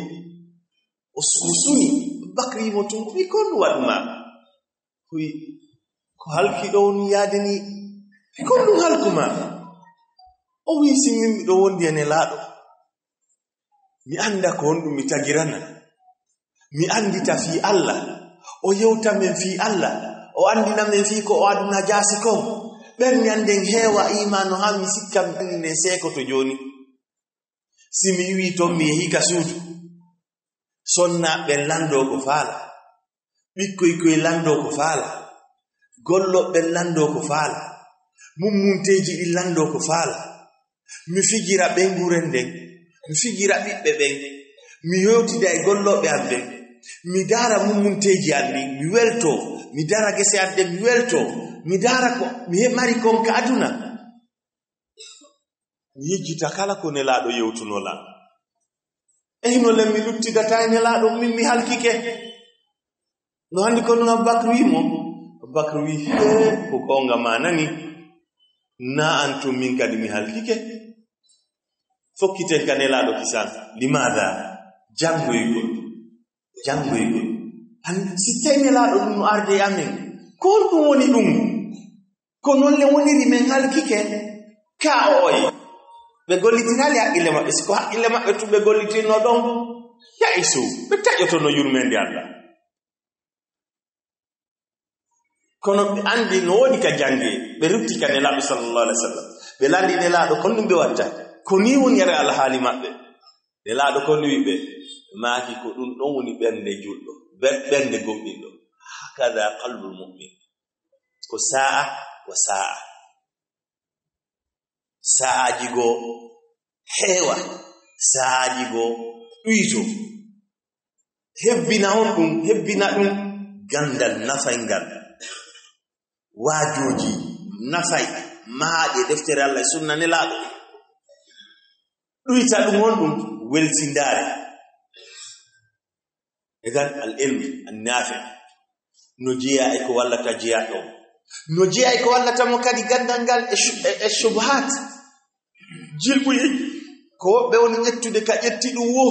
o su-, o suni. Abubakar yimo tun, o wi, "Ko honɗum waɗu ma?" O wi, "Ko halki ɗo woni yaade ni, ko honɗum halku ma?" O wi, "Si min miɗo wondi e Nelaaɗo, mi annda ko honɗum mi tagirana. Mi anndita fii Allah, o yewta men fii Allah, o anndina men fii ko o aduna jaasi kon. Ɓernde an nden heewa iimaanu haa mi sikka mi ɓernde nden seekoto jooni. Si mi iwii ton, mi yehii ka suudu, sonnaaɓe ɓen lanndoo ko faala, ɓikkoy koy lanndoo ko faala, gollooɓe ɓen lanndoo ko faala, mummunteeji ɗin lanndoo ko faala. Mi fijira ɓeynguure nden, mi fijira ɓiɓɓe ɓen, mi yewtida e gollooɓe am ɓen, mi daara mummunteeji an ɗin, mi weltoo, mi daara gese an ɗen, mi weltoo, mi daara ko mi he-, mari kon ka aduna." Mi yejjita kala ko Nelaaɗo yewtunoo lan. E hino len mi luttidataa e Nelaaɗo, min mi halkike. No anndi ko ɗum Abubakar wi mo? Abubakar wi, "Hee, ko goonga ma nani. Naa an tun min kadi mi halkike." Fokkiten ka Nelaaɗo kisan. Limaada? Janngoygol. Janngoygol. An, si tawi Nelaaɗo ɗum no arde e amen, ko honɗum woni ɗum? Ko non le woniri men halkike. Ka o oye. Ɓe gollitiraali haqqille maɓɓe. Si ko haqqille maɓɓe tun ɓe gollitirno ɗon, ya isu. Ɓe taƴotono yurmeende Allah. Kono ɓe anndi no woni ka jannge, ɓe rutti ka Nelaaɗo sallallahu alaihi wasallam. Ɓe lanndi Nelaaɗo, ko ɗum ɓe watta. Ko nii woni yere alhaali maɓɓe. Nelaaɗo ko nii wi ɓe, maaki ko ɗum ɗon woni ɓernde julɗo, ɓer-, ɓernde gomɗinɗo. Hakada qalbul mu'min. Ko sa'a, ko sa'a. Sa'aaji goo heewa, sa'aaji goo ɗuyto. Hebbina on ɗum, hebbina ɗum ganndal nafayngal. Waajooji nafay, mahaaɗi e deftere Allah e sunna Nelaaɗo. Ɗuyta ɗum on ɗum welsindaare. Idan al ilm an nafi no jeyaa e ko wallata jeyaaɗo. No jeyaa e ko wallata mo kadi ganndal ngal e shu-, e, e shubuhat. Jilɓuye ko woɓɓe woni ƴettude ka ƴetti ɗum wo.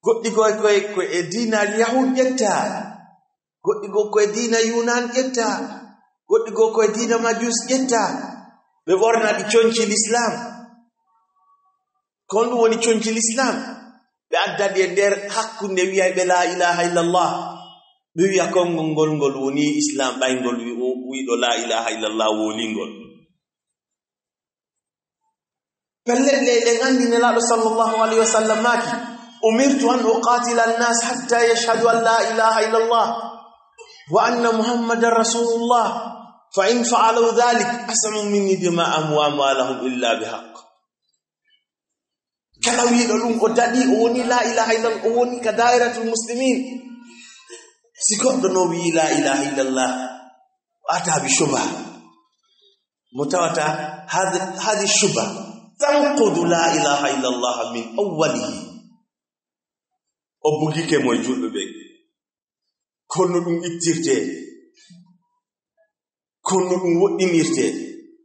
Goɗɗi goo ko e, ko e diina Yahud ƴetta. Goɗɗi goo ko e diina Yunan ƴetta. Goɗɗi goo ko e diina Majus ƴetta. Ɓe ɓorna ɗi conci Lislaam. Ko honɗum woni conci Lislaam? Ɓe adda ɗi e nder hakkunde wiyayɓe laa ilaaha illallah. Ɓe wiya konngol ngol, ngol woni Islaam, ɓay ngol wi-, wi'uɗo laa ilaaha illallah wolingol. Pellet, le-, eɗen anndi Nelaaɗo sallallahu alayhi wa sallam maaki, "Umirtu an uqaatila annaas hatta yashhadu an laa ilaaha illallah." وأن محمدا رسول الله، فإن فعلوا ذلك عصموا مني دماءهم وأموالهم إلا بحق. Kala wiiɗo ɗum o daɗi, o woni la ilaha illallah, o woni ka dairatul muslimin. Si goɗɗo no wi'i la ilaha illallah, o ata bi shubha. Mo tawata hadi, hadi shubha tanqudu la ilaha illallah min awwalihi. O bugike mo e julɓe ɓen. Kono ɗum ittirte. Kono ɗum woɗɗinirte.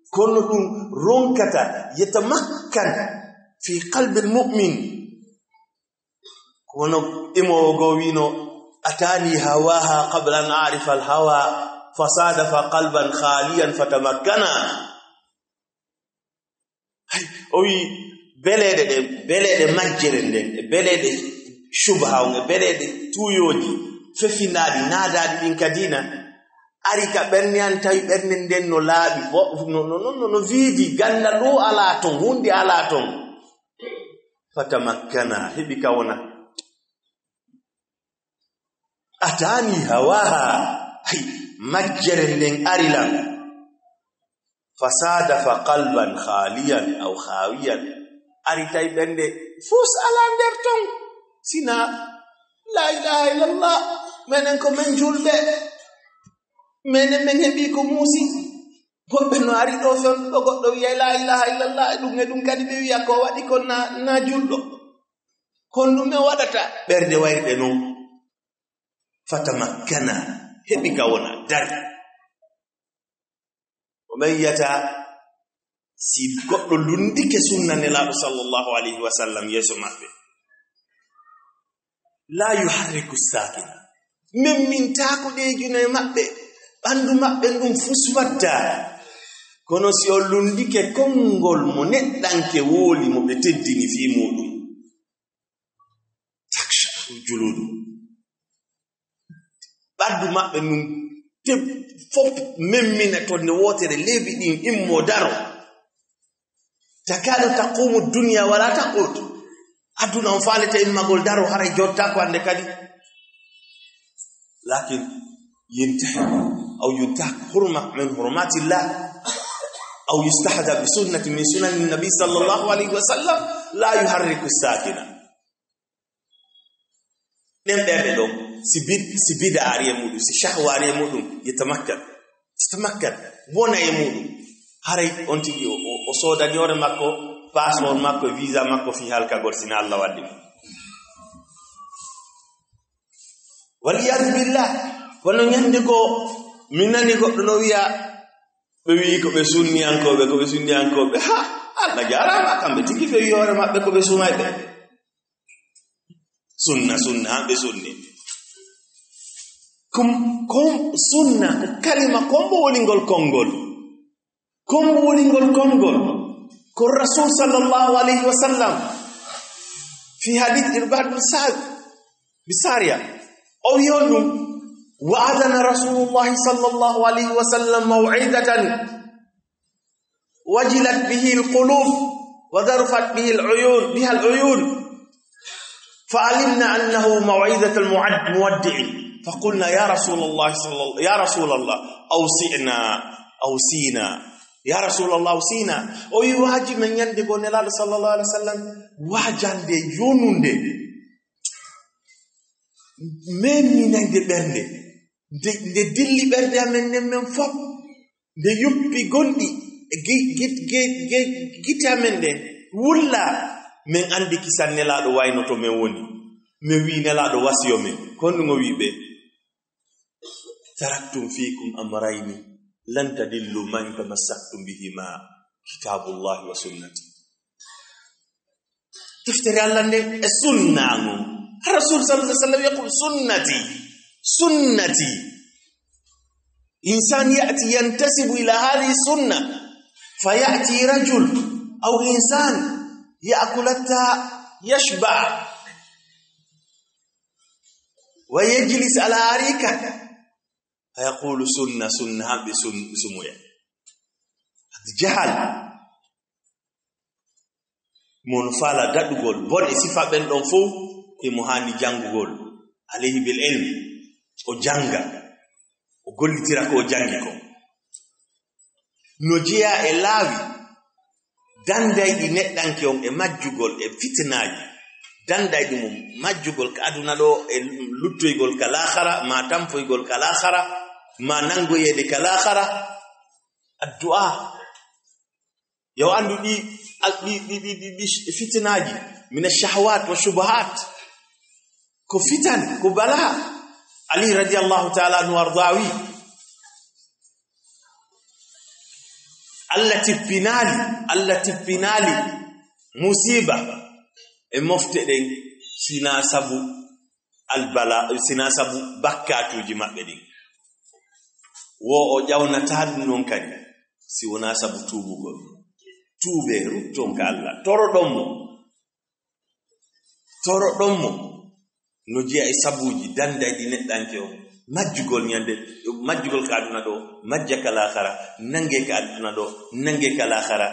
Kono ɗum ronkata. Yatamakkan fi qalbil mu'min. Kono imoowo goo wiino, "Atani hawaha qabla an arifa al hawa, fasadafa qalban khaliyan fatamakkana." Hay, o wi beleeɗe ɗe, beleeɗe majjere nden, e beleeɗe shubha on, e beleeɗe tuuyooji fefinaaɗi, naadaaɗi ɗin ka diina, ari ka ɓernde an, tawi ɓernde nden no laaɓi, bo-, no, no, no, no, no viidi, ganda ɗo alaa ton, huunde alaa ton. Fatamakkana, heɓi ka wona. Atani hawaha, hay, majjere nden ari lan. Fasadafa qalban khaliyan aw khawiyan. Ari tawi ɓernde fus ala nder ton. Sina la ilaha illallah. Menen ko men julɓe. Menen men heɓi ko muusi. Goɗɗo no ari ɗo fen, ɗo goɗɗo wiya la ilaha illallah, e ɗum e ɗum kadi ɓe wiya ko waɗi kon na, na julɗo. Kon ɗum e waɗata. Ɓernde wayde non. Fatamakkana, heɓi ka wona, dari. O ɓe yiyata si goɗɗo lundike sunna Nelaaɗo sallallahu alayhi wa sallam yeeso maɓɓe. La yuharriku sakina. Memmintaako ɗe june maɓɓe, ɓandu maɓɓe ndun fuswatta. Kono si o lundike konngol mo neɗɗanke wooli mo ɓe teddini fii muɗum. Taksha juludu. Ɓandu maɓɓe nun te fof memmina to nde wootere leeɓi ɗin immo daro. Takadu taqumu dunya wala taqut. Aduna on faalete immagol daro haray jottaako hande kadi. Lakin yintahi aw yuntahak hurma min hurmatillah aw yustahda bi sunnati min sunani nabi sallallahu alayhi wa sallam la yuharriku sakina. Ɗen ɓerɗe ɗon, si bid-, si bida ari e muɗum, si shahwa ari e muɗum, yatamakkan. Yatamakkan. Wona e muɗum. Haray on tigi o, o, o soodani hoore makko, passeport makko, visa makko, fii halkagol sina Allah waddi mo. Wal iyadu billah. Kono ñande ko, min nani goɗɗo no wiya, ɓe wi'i ko ɓe sunniyankooɓe, ko ɓe sunniyankooɓe. Ha, Allah jaaraama, kamɓe tigi ɓe wi'i hoore maɓɓe ko ɓe sumayɓe. Sunna, sunna, haa ɓe sunni. Kum, kum, sunna, kalima, kombo woni ngol konngol. Kombo woni ngol konngol. Ko Rasul sallallahu alayhi wa sallam, fi hadith Irbad bin Sa'd, bi Sariya. O wi'i on ɗum, wa'adana Rasulullahi sallallahu alayhi wa sallam maw'idatan وجلت به القلوب وذرفت به العيون، بها العيون. فعلمنا أنه موعظة المعد-، مودع. فقلنا: يا رسول الله صلى الله، يا رسول الله، أوصنا، أوصنا. يا رسول الله، أوصنا. O wi waaji men ñande goo Nelaaɗo sallallahu alaihi wasallam, waajande yonunde. Memminande ɓernde. Nde, nde dilli ɓernde amen nden men fof, nde yoppi gonɗi e gi-, gi-, gi-, gi-, gite amen ɗen, wulla, men anndi kisan Nelaaɗo wayno to men woni. Men wi'i Nelaaɗo wasiyo men. Ko honɗum o wi'i ɓe? "Taraktum fiikum amrayni lan tadillu ma in tamassaktum bihima, kitabullahi wa sunnati." Deftere Allah nden e sunna ngon. Rasul sallallahu alaihi wasallam yaqul, "Sunnati, sunnati." Insan ya'ti yantasibu ila hadhihi sunna, faya'ti rajul aw insan ya'kul hatta yashba wa yajlis ala arika, fayaqulu, "Sunna, sunna," hamɓe sun-, sumuya. Jahal. Mo no faala daɗugol, bon e sifa ɓen ɗon fow, himo haani janngugol. Alayhi bil ilm, o jannga. gollitira ko o janngi ko. No jeyaa e laawi dandayɗi neɗɗanke on e majjugol e fitinaaji, dandayɗi mum majjugol ka aduna ɗo e luttoygol ka laakhara, ma tampoygol ka laakhara, ma nangoyeede ka laakhara. Addu'a. Yo anndu ɗi, al-, ɗi, ɗi, ɗi, ɗi, ɗi fitinaaji, mina shahawat wa shubuhat. Ko fitan, ko bala. Ali radiyallahu ta'ala anhu warda wi, Allah tippinaali, Allah tippinaali musiba e mofte ɗen sina sabu albala, sina sabu bakkatuuji maɓɓe ɗin. Wo o ƴawnataa ɗum non kadi, si wonaa sabu tuubugol. Tuubee, rutton ka Allah, toroɗon mo. Toroɗon mo. No jeya e sabuuji dandayɗi neɗɗanke on. Majjugol ñande, majjugol ka aduna ɗo, majja ka laakhara, nange ka aduna ɗo, nange ka laakhara.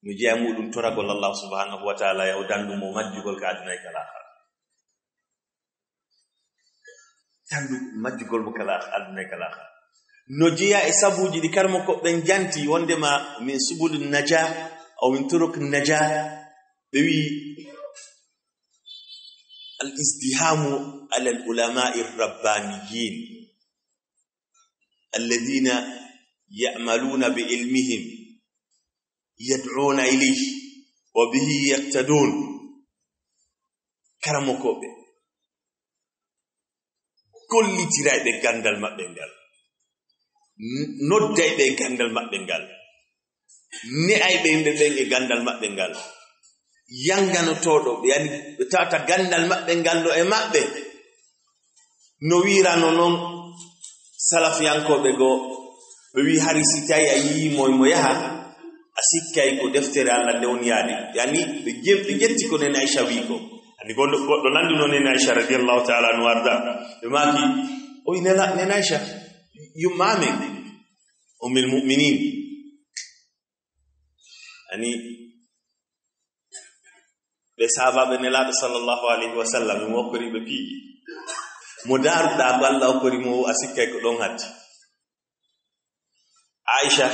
No jeya muɗum toragol Allah subhanahu wa ta'ala, yo dandu mo majjugol ka aduna e ka laakhara. Tandu majjugol mo kala aduna e kala akhira. No jeya e sabuuji ɗi karmo ko ɓen janti wondema min subulin naja, aw min turukin naja, ɓe wi al izdihamu ala al ulama'i rabbaniyin alladhina ya'maluna bi ilmihim yad'una ilayhi wa bihi yaqtadun. Karamokooɓe, gollitirayɓe ganndal maɓɓe ngal, n-, noddayɓe ganndal maɓɓe ngal, ne'ayɓe yimɓe ɓen e ganndal maɓɓe ngal, yannganotooɗo ɓe, yani ɓe tawata ganndal maɓɓe ngal no e maɓɓe. No wiirano non salafiyankooɓe goo, ɓe wii hari si tawi a yii mo, mo yaha, a sikkay ko deftere Allah nde woni yaade. Yani ɓe jem-, ɓe ƴetti ko Nene Aisha wii ko. Ani goɗɗo, goɗɗo lanndino Nene Aisha radiyallahu ta'ala anhu warda. Ɓe maaki, o wi Nela-, Nene Aisha, yumma amen, Ummul Mu'minin. Ani ɓe sahabaaɓe Nelaaɗo sallallahu alayhi wa sallam, mo okkori ɓe piiji. Mo daaruɗaa ko Allah okkori mo, a sikkay ko ɗon hatti. Aisha,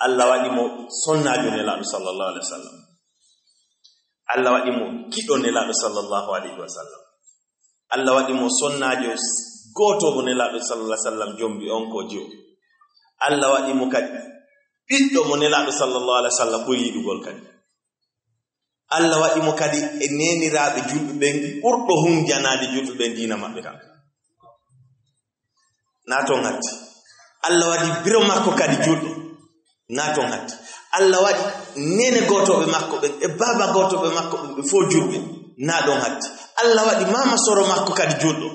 Allah waɗi mo sonnaajo Nelaaɗo sallallahu alayhi wa sallam. Allah waɗi mo giɗo Nelaaɗo sallallahu alayhi wa sallam. Allah waɗi mo sonnaajo s-, gooto mo Nelaaɗo sallallahu alayhi wa sallam jombi on ko jiwo. Allah waɗi mo kadi ɓiɗɗo mo Nelaaɗo sallallahu alayhi wa sallam ɓuri yiɗugol kadi. Allah waɗi mo kadi e neeniraaɓe julɓe ɓen ɓurɗo hunjanaade julɓe ɓen diina maɓɓe kan. Na toon hatti. Allah waɗi biro makko kadi julɗo. Na toon hatti. Allah waɗi neene gootooɓe makko ɓen e baaba gootooɓe makko ɓen ɓe fof julɓe. Na ɗon hatti. Allah waɗi maama soro makko kadi julɗo.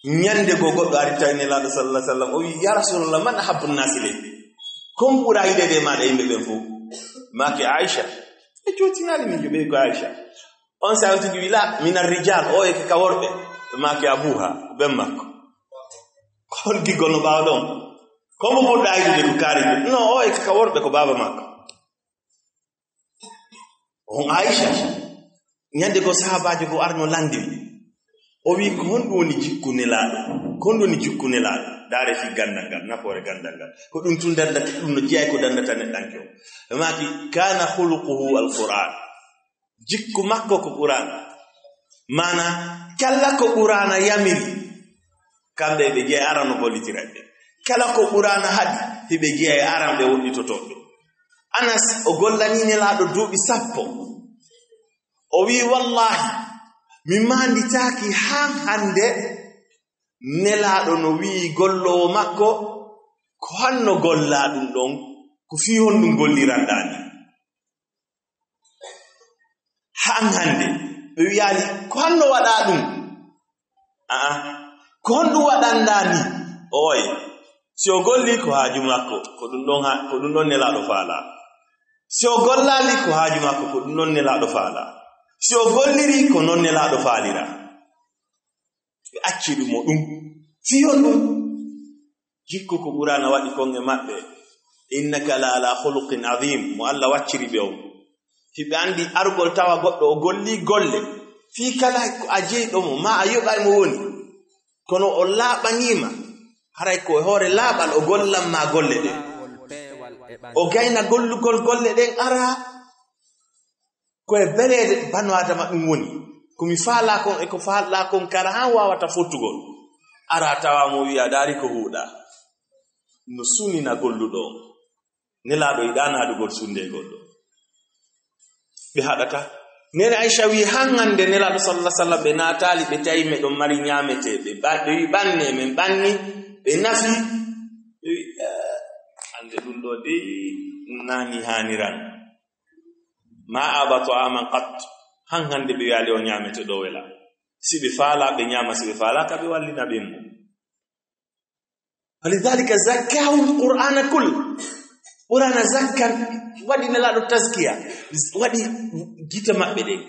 Ñande goo goɗɗo ari tawi Nelaaɗo sallallahu alaihi wasallam, o wi, "Ya Rasulallah, man ahabbu nnaasi ilayk?" Kon ɓura yiɗeede e maaɗa yimɓe ɓen fof? Maaki Aisha. E jootinaali min joɓe ko Aisha. On sa on tigi wi, "La, min ar-rijal, o e ka worɓe." Maaki abuha, ɓen makko. Kon gigol no ɓaawa ɗon. Ko mo ɓurɗa yiɗude ko kaari? No, o e ka worɓe ko baaba makko. On Aisha, ñande goo sahaabaajo goo arno lanndi mo. O wi, "Ko honɗum woni jikku Nelaaɗo? Ko honɗum woni jikku Nelaaɗo?" Ndaare fii ganndal ngal, nafoore ganndal ngal. Ko ɗum tun danndata, ɗum no jeyaa ko danndata neɗɗanke o. Ɓe maaki, "Kana khuluquhu al-Qur'an." Jikku makko ko Qur'aana. Maana, kala ko Qur'aana yamiri, kamɓe ɓe jeyaa aran no gollitira ɓe. Kala ko Qur'aana haɗi, hiɓe jeyaa e aran ɓe woɗɗitotooɓe. Anas, o gollanii Nelaaɗo duuɓi sappo. O wi'i, "Wallaahi, mi maanditaaki haa hannde Nelaaɗo no wi'i golloowo makko, ko honno gollaa ɗum ɗon, ko fii honɗum golliranɗaa nii?" Haa hannde, ɓe wi'aali, "Ko honno waɗaa ɗum?" Aa, "Ko honɗum waɗanɗaa nii?" Ooy, si o gollii ko haaju makko, ko ɗum ɗon ha-, ko ɗum ɗon Nelaaɗo faalaa. Si o gollaali ko haaju makko, ko ɗum ɗon Nelaaɗo faalaa. Si o gollirii ko non Nelaaɗo faaliraa. Ɓe acci ɗum o ɗum. Fii honɗum? Jikku ko Qur'aana waɗi kon e maɓɓe. "Innaka la ala khuluqin azim." Mo Allah wacciri ɓe on. Hiɓe anndi argol tawa goɗɗo o golli golle. Fii kala ko a jeyɗo mo, maa a yoɓay mo woni, kono o laaɓaniima, haray ko e hoore laaɓal o gollan ma golle ɗen. O gayna gollugol golle ɗen, ara ko e beleede banu Aadama ɗum woni. Ko mi faalaa kon e ko faalɗaa kon kara haa waawata fottugol. Ara tawa mo wi'a daari ko huuɗaa. No sunina golluɗo on. Nelaaɗo yiɗaa naadugol sunnde e goɗɗo. Ɓe haɗata. Nene Aisha wi'i, han hannde Nelaaɗo sallallahu alaihi wasallam ɓe naataali, ɓe tawi meɗon mari ñaametee. Ɓe ba-, ɓe wi'i ɓanne, men ɓanni, ɓe nafi. Ɓe wi'i, "Eh, hannde ɗum ɗo dey naani haaniran." Ma aba ta'aman qat. Han hannde ɓe wi'aali o ñaamete ɗo wela. Si ɓe faalaa, ɓe ñaama, si ɓe faalaaka, ɓe wallina ɓe mo. Falidhalika zakkahum Qur'ana kul. Qur'ana zakkan, waɗi Nelaaɗo taskiya, waɗi gite maɓɓe ɗen,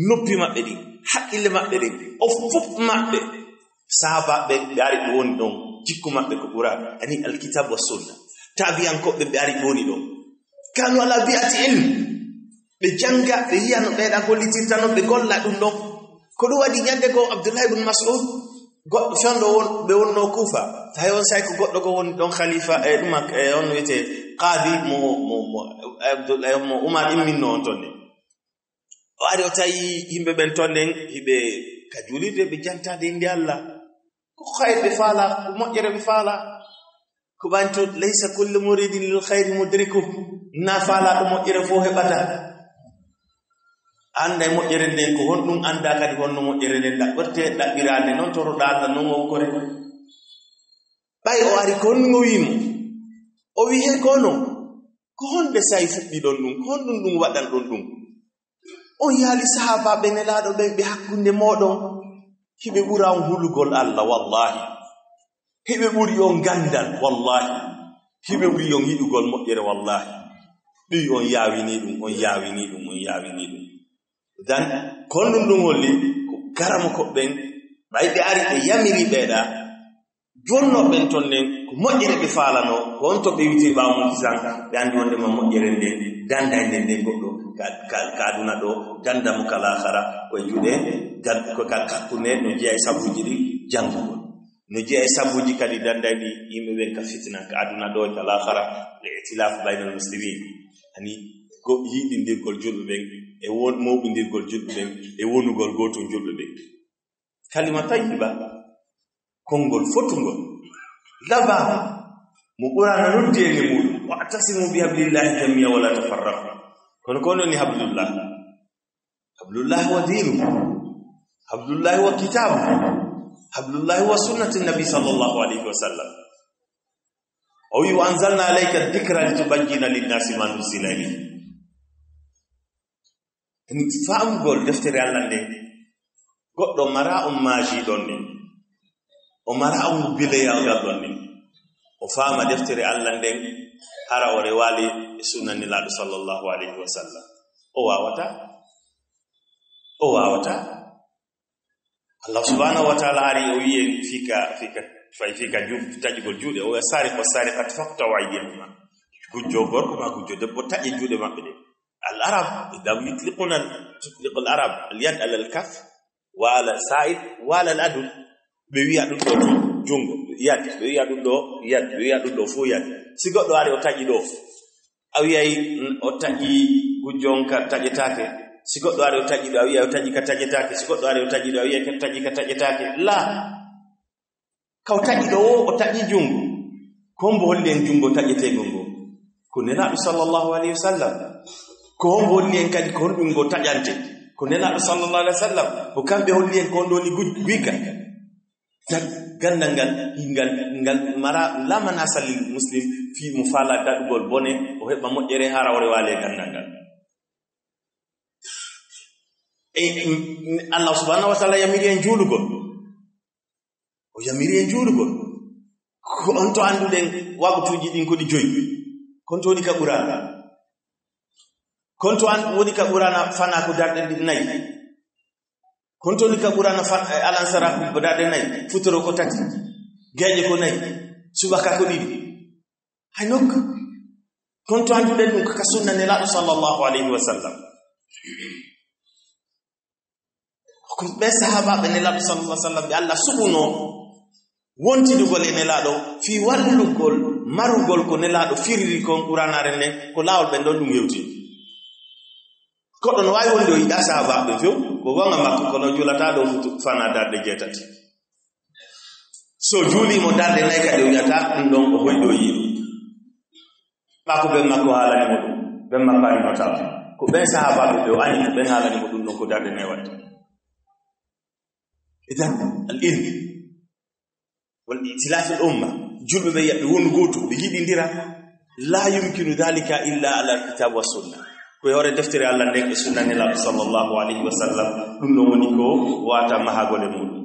noppi maɓɓe ɗin, haqqille maɓɓe ɗen, o fof maɓɓe. Sahaabaaɓe ɓe ari ɓe woni ɗon, jikku maɓɓe ko Qur'an, ani alkitab wa sunna. Taabi'ankooɓe ɓe ari ɓe woni ɗon. Kanu ala bi'ati ilm. Ɓe jannga, ɓe yi'a no ɓeeɗa gollitirta non, ɓe golla ɗum ɗon. Ko ɗum waɗi ñande goo Abdullahi ibn Mas'ud, goɗɗo fewndo won, ɓe wonnoo Kuufa. Tawi on say ko goɗɗo goo woni ɗon khalifa, e ɗum ak-, e on wiyetee qaadi mo, mo, mo, Abdul-, e mo Umar imminno on ton ne. O ari o tawi yimɓe ɓen ton nen, hiɓe ka juulirde, ɓe jantaade innde Allah. Ko khayr ɓe faala, ko moƴƴere ɓe faala. Ko ɓanto, "Laysa kullu muridin lil khayri mudriku." Na faalaaɗo moƴƴere fof heɓata. Annda e moƴƴere nden ko honɗum, annda kadi honno moƴƴere nden ɗaɓɓirte, ɗaɓɓiraande non toroɗaa Allah non o kore. Ɓay o ari ko honɗum o wi'i mo? O wi'i, "He kono, ko honde say fuɗɗi ɗon ɗum? Ko honɗum ɗum waɗan ɗon ɗum?" On yaali sahaabaaɓe Nelaaɗo ɓen ɓe hakkunde mooɗon, hiɓe ɓura on hulugol Allah, wallahi. Hiɓe ɓuri on ganndal, wallahi. Hiɓe ɓuri on yiɗugol moƴƴere, wallahi. Ɓii on yaawini ɗum, on yaawini ɗum, on yaawini ɗum. Dan, kon ɗum ɗum holli, ko garamokooɓe ɓen, ɓay ɓe ari ɓe yamiri ɓeeɗa, Jonnooɓe ɓen ton nden, ko moƴƴere ɓe faalanoo, ko on to ɓe witi ɓaawo mum kisan, ɓe anndi wonde ma moƴƴere nden, dannday nden, nden goɗɗo ka, ka, ka aduna ɗo, dannda mo ka laakara, ko e juuɗe, dan-, ko ka hakkunde, no jeyaa e sabuuji ɗi janngugol. No jeyaa e sabuuji kadi dannday ɗi yimɓe ɓen ka fitina, ka aduna ɗo e ka laakara, le itilaf baynal muslimin. Ani, ko yiɗindirgol julɓe ɓen, e won-, mawɓindirgol julɓe ɓen, e wonugol gootum julɓe ɓen. Kalima tayyiba, konngol fotungol, labaama, mo Qur'aana noddi e nde muuɗum, "Wa'tasimu bi hablillahi jami'an wa la tafarraqu." Kono ko woni hablullah? Hablullah wa diinuhu. Hablullah wa kitaabuhu. Hablullah wa sunnati nabi sallallahu alayhi wa sallam. O wi, "Wa anzalna alayka dhikra litubayyina linnasi ma nuzzila ilayhim." Faamugol deftere Allah nden, goɗɗo mara on maaji ɗon ne, o mara on bileyagal ɗon ne, o faama deftere Allah nden, hara o rewaali e sunna Nelaaɗo sallallahu alayhi wa sallam. O waawata, o waawata. Allah subhanahu wa ta'ala ari o wi'en fika, fika, fay fika ju-, taƴugol juuɗe, o wi'a, "Sariqu wa sariqatu faqta'u aydiyahuma." Gujjo gorko ma gujjo debbo, taƴe juuɗe maɓɓe ɗe. Al Arab, idha yutliquna, tutliqu al Arab al yad ala al kaf wa ala sa'id wa ala al adud. Ɓe wi'a ɗum ɗo jungo, yad, ɓe wi'a ɗum ɗo yad, ɓe wi'a ɗum ɗo fo yad. Si goɗɗo ari o taƴi ɗo, a wi'ay, mm, o taƴi gujjo on ka taƴetaake. Si goɗɗo ari o taƴi ɗo, a wi'ay o taƴi ka taƴetaake. Si goɗɗo ari o taƴi ɗo, a wi'ay ka taƴi ka taƴetaake. La. Ka o taƴi ɗo o, o taƴi jungo. Ko hombo holli en jungo taƴeteego ngo? Ko Nelaaɗo sallallahu alayhi wa sallam. Ko hombo holli en kadi ko honɗum ngo taƴante? Ko Nelaaɗo sallallahu alayhi wa sallam. Ko kamɓe holli en ko honɗum woni guj-, guyka. Tan gandal ngal, ngal, ngal mara lamana salil muslim fii mo faala daɗugol bone, o heɓa moƴƴere hara o rewaali e gandal ngal. E, mm, Allah subhanahu wa ta'ala yamiri en juulugol. O yamiri en juulugol. Ko on to annduɗen waqtuuji ɗin ko ɗi joyi. Kon to woni ka Qur'aana. Kon to an woni ka Qur'aana fana ko darɗe ɗi nayi. Kon to woni ka Qur'aana fa-, eh, alansara ko darɗe nayi. Futuro ko tati. Geeƴe ko nayi. Subaka ko ɗiɗi. Hay nokku. Kon to annduɗen ɗum ko ka sunna Nelaaɗo sallallahu alayhi wa sallam. Ko Ko ɓe sahaabaaɓe Nelaaɗo sallallahu alaihi wasallam ɓe Allah suɓunoo wontidugol e Nelaaɗo fii wallugol, marugol ko Nelaaɗo firiri kon Qur'aanaare nden, ko laawol ɓen ɗon ɗum hewti. Goɗɗo no waawi wonde o yiɗaa sahaabaaɓe few, ko goonga makko, kono o juulataa ɗo futu fanaa darɗe jeetati. So juulii mo darɗe nay kadi o wi'ataa ɗum ɗon o hoyɗo yiɗi. Ɓa ko ɓen makko haalani mo ɗum, ɓen makko ari mo tawa. Ko ɓen sahaabaaɓe ɓe o añi, ɓen haalani mo ɗum ɗon ko darɗe nay waɗde. Idan, al ilm wal itilafil umma, julɓe ɓe yaɓɓe wonu gootu, ɓe yiɗindira. La yumkinu dhalika illa ala al kitab wa sunna. Ko e hoore deftere Allah nden e sunna Nelaaɗo sallallahu alayhi wa sallam, ɗum ɗon woni ko wata mahagol e muɗum.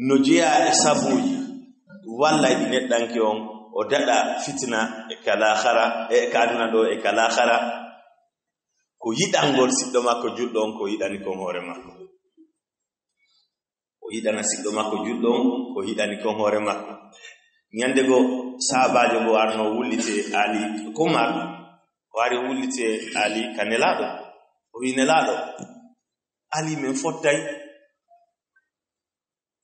No jeyaa e sabuuji walla e ɗi neɗɗanke on o daɗa fitna e ka laakhara, e ka aduna ɗo e ka laakhara, ko yiɗangol siɗɗo makko julɗo on ko yiɗani kon hoore makko. O yiɗana siɗɗo makko julɗo on ko yiɗani kon hoore makko. Ñande go sahabaajo go arno wullite Ali Umar, o ari wullite Ali ka Nelaaɗo. O wi Nelaaɗo, Ali men fottay,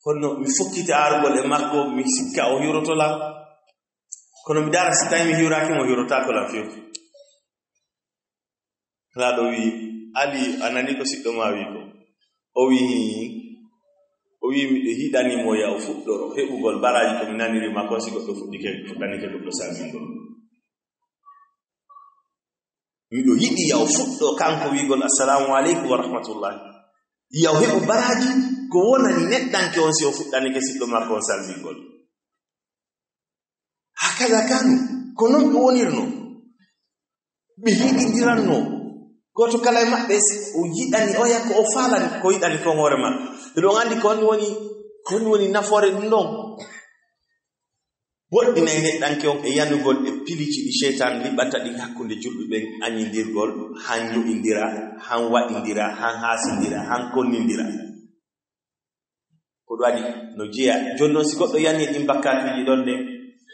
kono mi fokkita argol e makko, mi sikka o hiroto lan. Kono mi dara si tawi mi hirotaaki mo, hirotaako lan few. Nelaaɗo wi, Ali, a nani ko siɗɗo ma wi ko? O wi, o wi, miɗo yiɗani mo ya o fuɗɗoro heɓugol baraaji ko mi naniri ma kon si goɗɗo fuɗɗike, fuɗɗanike goɗɗo salmingol. Miɗo yiɗi ya o fuɗɗo kanko wi'gol, "Assalamu aleykum wa rahmatullahi." Ya o heɓu baraaji ko wonani neɗɗanke on si o fuɗɗanike siɗɗo makko on salmingol. Hakaza kanu, ko non ɓe wonirno. Ɓe yiɗindiranno. Gooto kala e maɓɓe si o yiɗani oya ko o faalani, ko yiɗani kon hoore makko. Eɗon anndi ko on woni, ko on woni nafoore ɗum ɗon. Woɗɗinay neɗɗanke on e yanugol e piliiji ɗi seytaan liɓata ɗin hakkunde julɓe ɓen, añindirgol, han yo'indira, han waɗindira, han haasindira, han konnindira. Ko ɗum waɗi no jeya. Jooni noon, si goɗɗo yani e ɗin bakkaatuuji ɗon ɗen,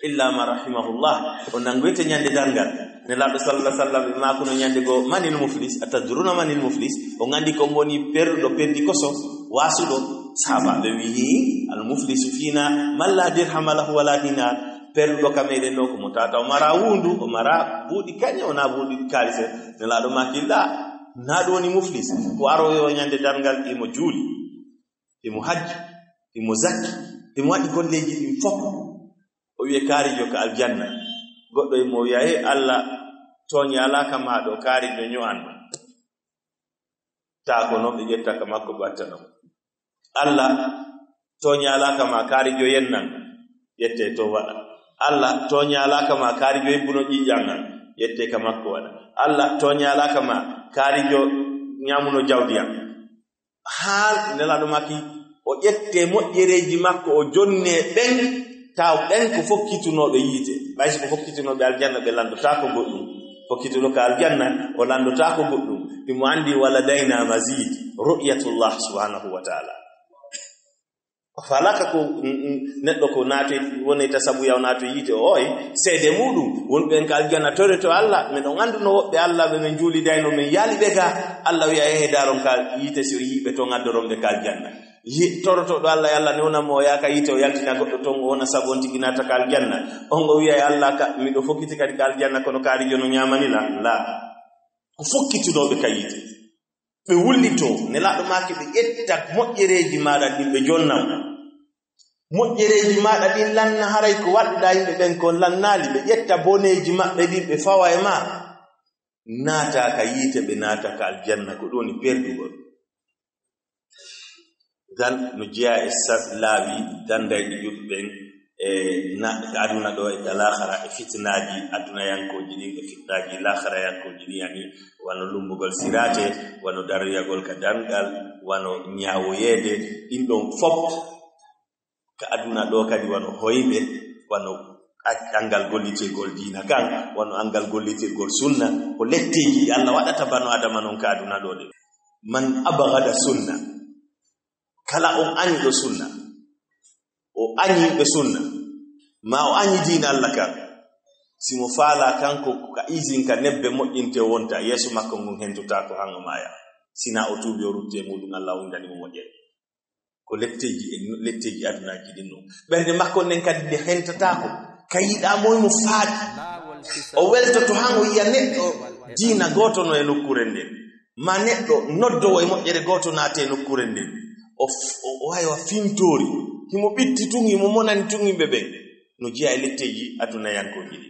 illa ma rahimahullah, o nanngoyte ñande darngal. Nelaaɗo sallallahu alaihi wasallam ɓe maakuno ñande goo, "Manil muflis? Atadruna manil muflis?" On anndi ko woni perduɗo perdi koso, waasuɗo? Sahaabaaɓe wi'i, "Al muflisu fiina man la dirhama lahu wala dinar." Perduɗo ka meɗen ɗo ko mo tata o mara wundu, o mara buuɗi kañe, o na buuɗi kaalise. Nelaaɗo maaki, "La, na ɗum woni muflis. Ko aroyo ñande darngal, imo juuli, imo hajji, imo zakki, imo waɗi golleeji ɗin fof." O wi'e, "Kaarijo ka aljanna." Goɗɗo imo wi'a, "He Allah, tooñe alaa ka maa ɗo, kaarijo ño'an." Taa ko non ɓe ƴetta ka makko ɓe watta non. "Allah, tooñe alaa ka maa, kaarijo yennan." Ƴette to waɗa. "Allah, tooñe alaa ka maa, kaarijo hebbuno ƴiiƴan an." Ƴette ka makko waɗa. "Allah, tooñe alaa ka maa, kaarijo ñaamuno jawdi an." Haa Nelaaɗo maaki, o ƴette moƴƴereeji makko, o jonne ɓen, taw ɓen ko fokkitunooɓe yiite. Ɓay si ko fokkitunooɓe aljanna, ɓe lanndotaako goɗɗum. Fokkituɗo ka aljanna, o lanndotaako goɗɗum. Imo anndi, "Wa ladayna mazid, ru'yatullah subhanahu wa ta'ala." O faalaka ko, mm, mm, neɗɗo ko naate, woni ta sabu yaw naate yiite o oy, seede muɗum, wonɓe en ka aljanna toroto Allah, men on annduno woɓɓe Allah ɓe men juulidayno, men yaali ɓe ga, Allah wi'a, "Ehe, daron ka yiite, si o yiiɓe ton, addoron ɓe ka aljanna." Yi-, torotoɗo Allah, e Allah newna mo o yaaka yiite, o yaltina goɗɗo ton, o wona sabu on tigi naata ka aljanna. On o wi'a, "E Allah, ka, miɗo fokkiti kadi ka aljanna, kono kaarijo no ñaamani la." La. Ko fokkitunooɓe ka yiite. Ɓe wullitoo, Nelaaɗo maaki ɓe ƴetta moƴƴereeji maaɗa ɗin ɓe jonna. Moƴƴereeji maaɗa ɗin lanna, haray ko waɗɗuɗaa yimɓe ɓen kon lannaali, ɓe ƴetta boneeji maɓɓe ɗin ɓe fawa e maa. Naata ka yiite, ɓe naata ka aljanna, ko ɗum woni perdugol. Dan no jeyaa e sa-, laawi dandayɗi julɓe ɓen, e na-, ka aduna ɗo e ka laakhara, e fitinaaji adunayankooji ɗin, e fitinaaji laakharayankooji ɗin, yani wano lumbugol siraate, wano daruyagol ka dangal, wano ñaawoyeede, ɗin ɗon fop ka aduna ɗo kadi wano hoyɓe, wano a-, angal gollitirgol diina kan, wano angal gollitirgol sunna, ko letteeji ɗi Allah waɗata bano Adama non ka aduna ɗo ɗe. Man abghada sunna, kala on añuɗo sunna, o añi ɓe sunna, ma o añi diina Allah kan, si mo faala kanko ka izin ka nebbe moƴƴinte o wonta, yeeso makko ngon hentotaako han o maaya. Sina o tuubi o rutti e muɗum, Allah windani mo moƴƴere. Ko letteeji e letteeji adunaaji ɗin non. Ɓernde makko nden kadi nde hentataako, ka yiɗaa moy mo faaɗi. O weltoto han o yiya neɗɗo diina gooto no e nokkuure nden, ma neɗɗo noddowo e moƴƴere gooto naate e nokkuure nden. O f-, o, o wayi wa fintoori, himo ɓitti tun, himo monani tun yimɓe ɓen. No jeyaa e letteeji adunayankooji ɗin.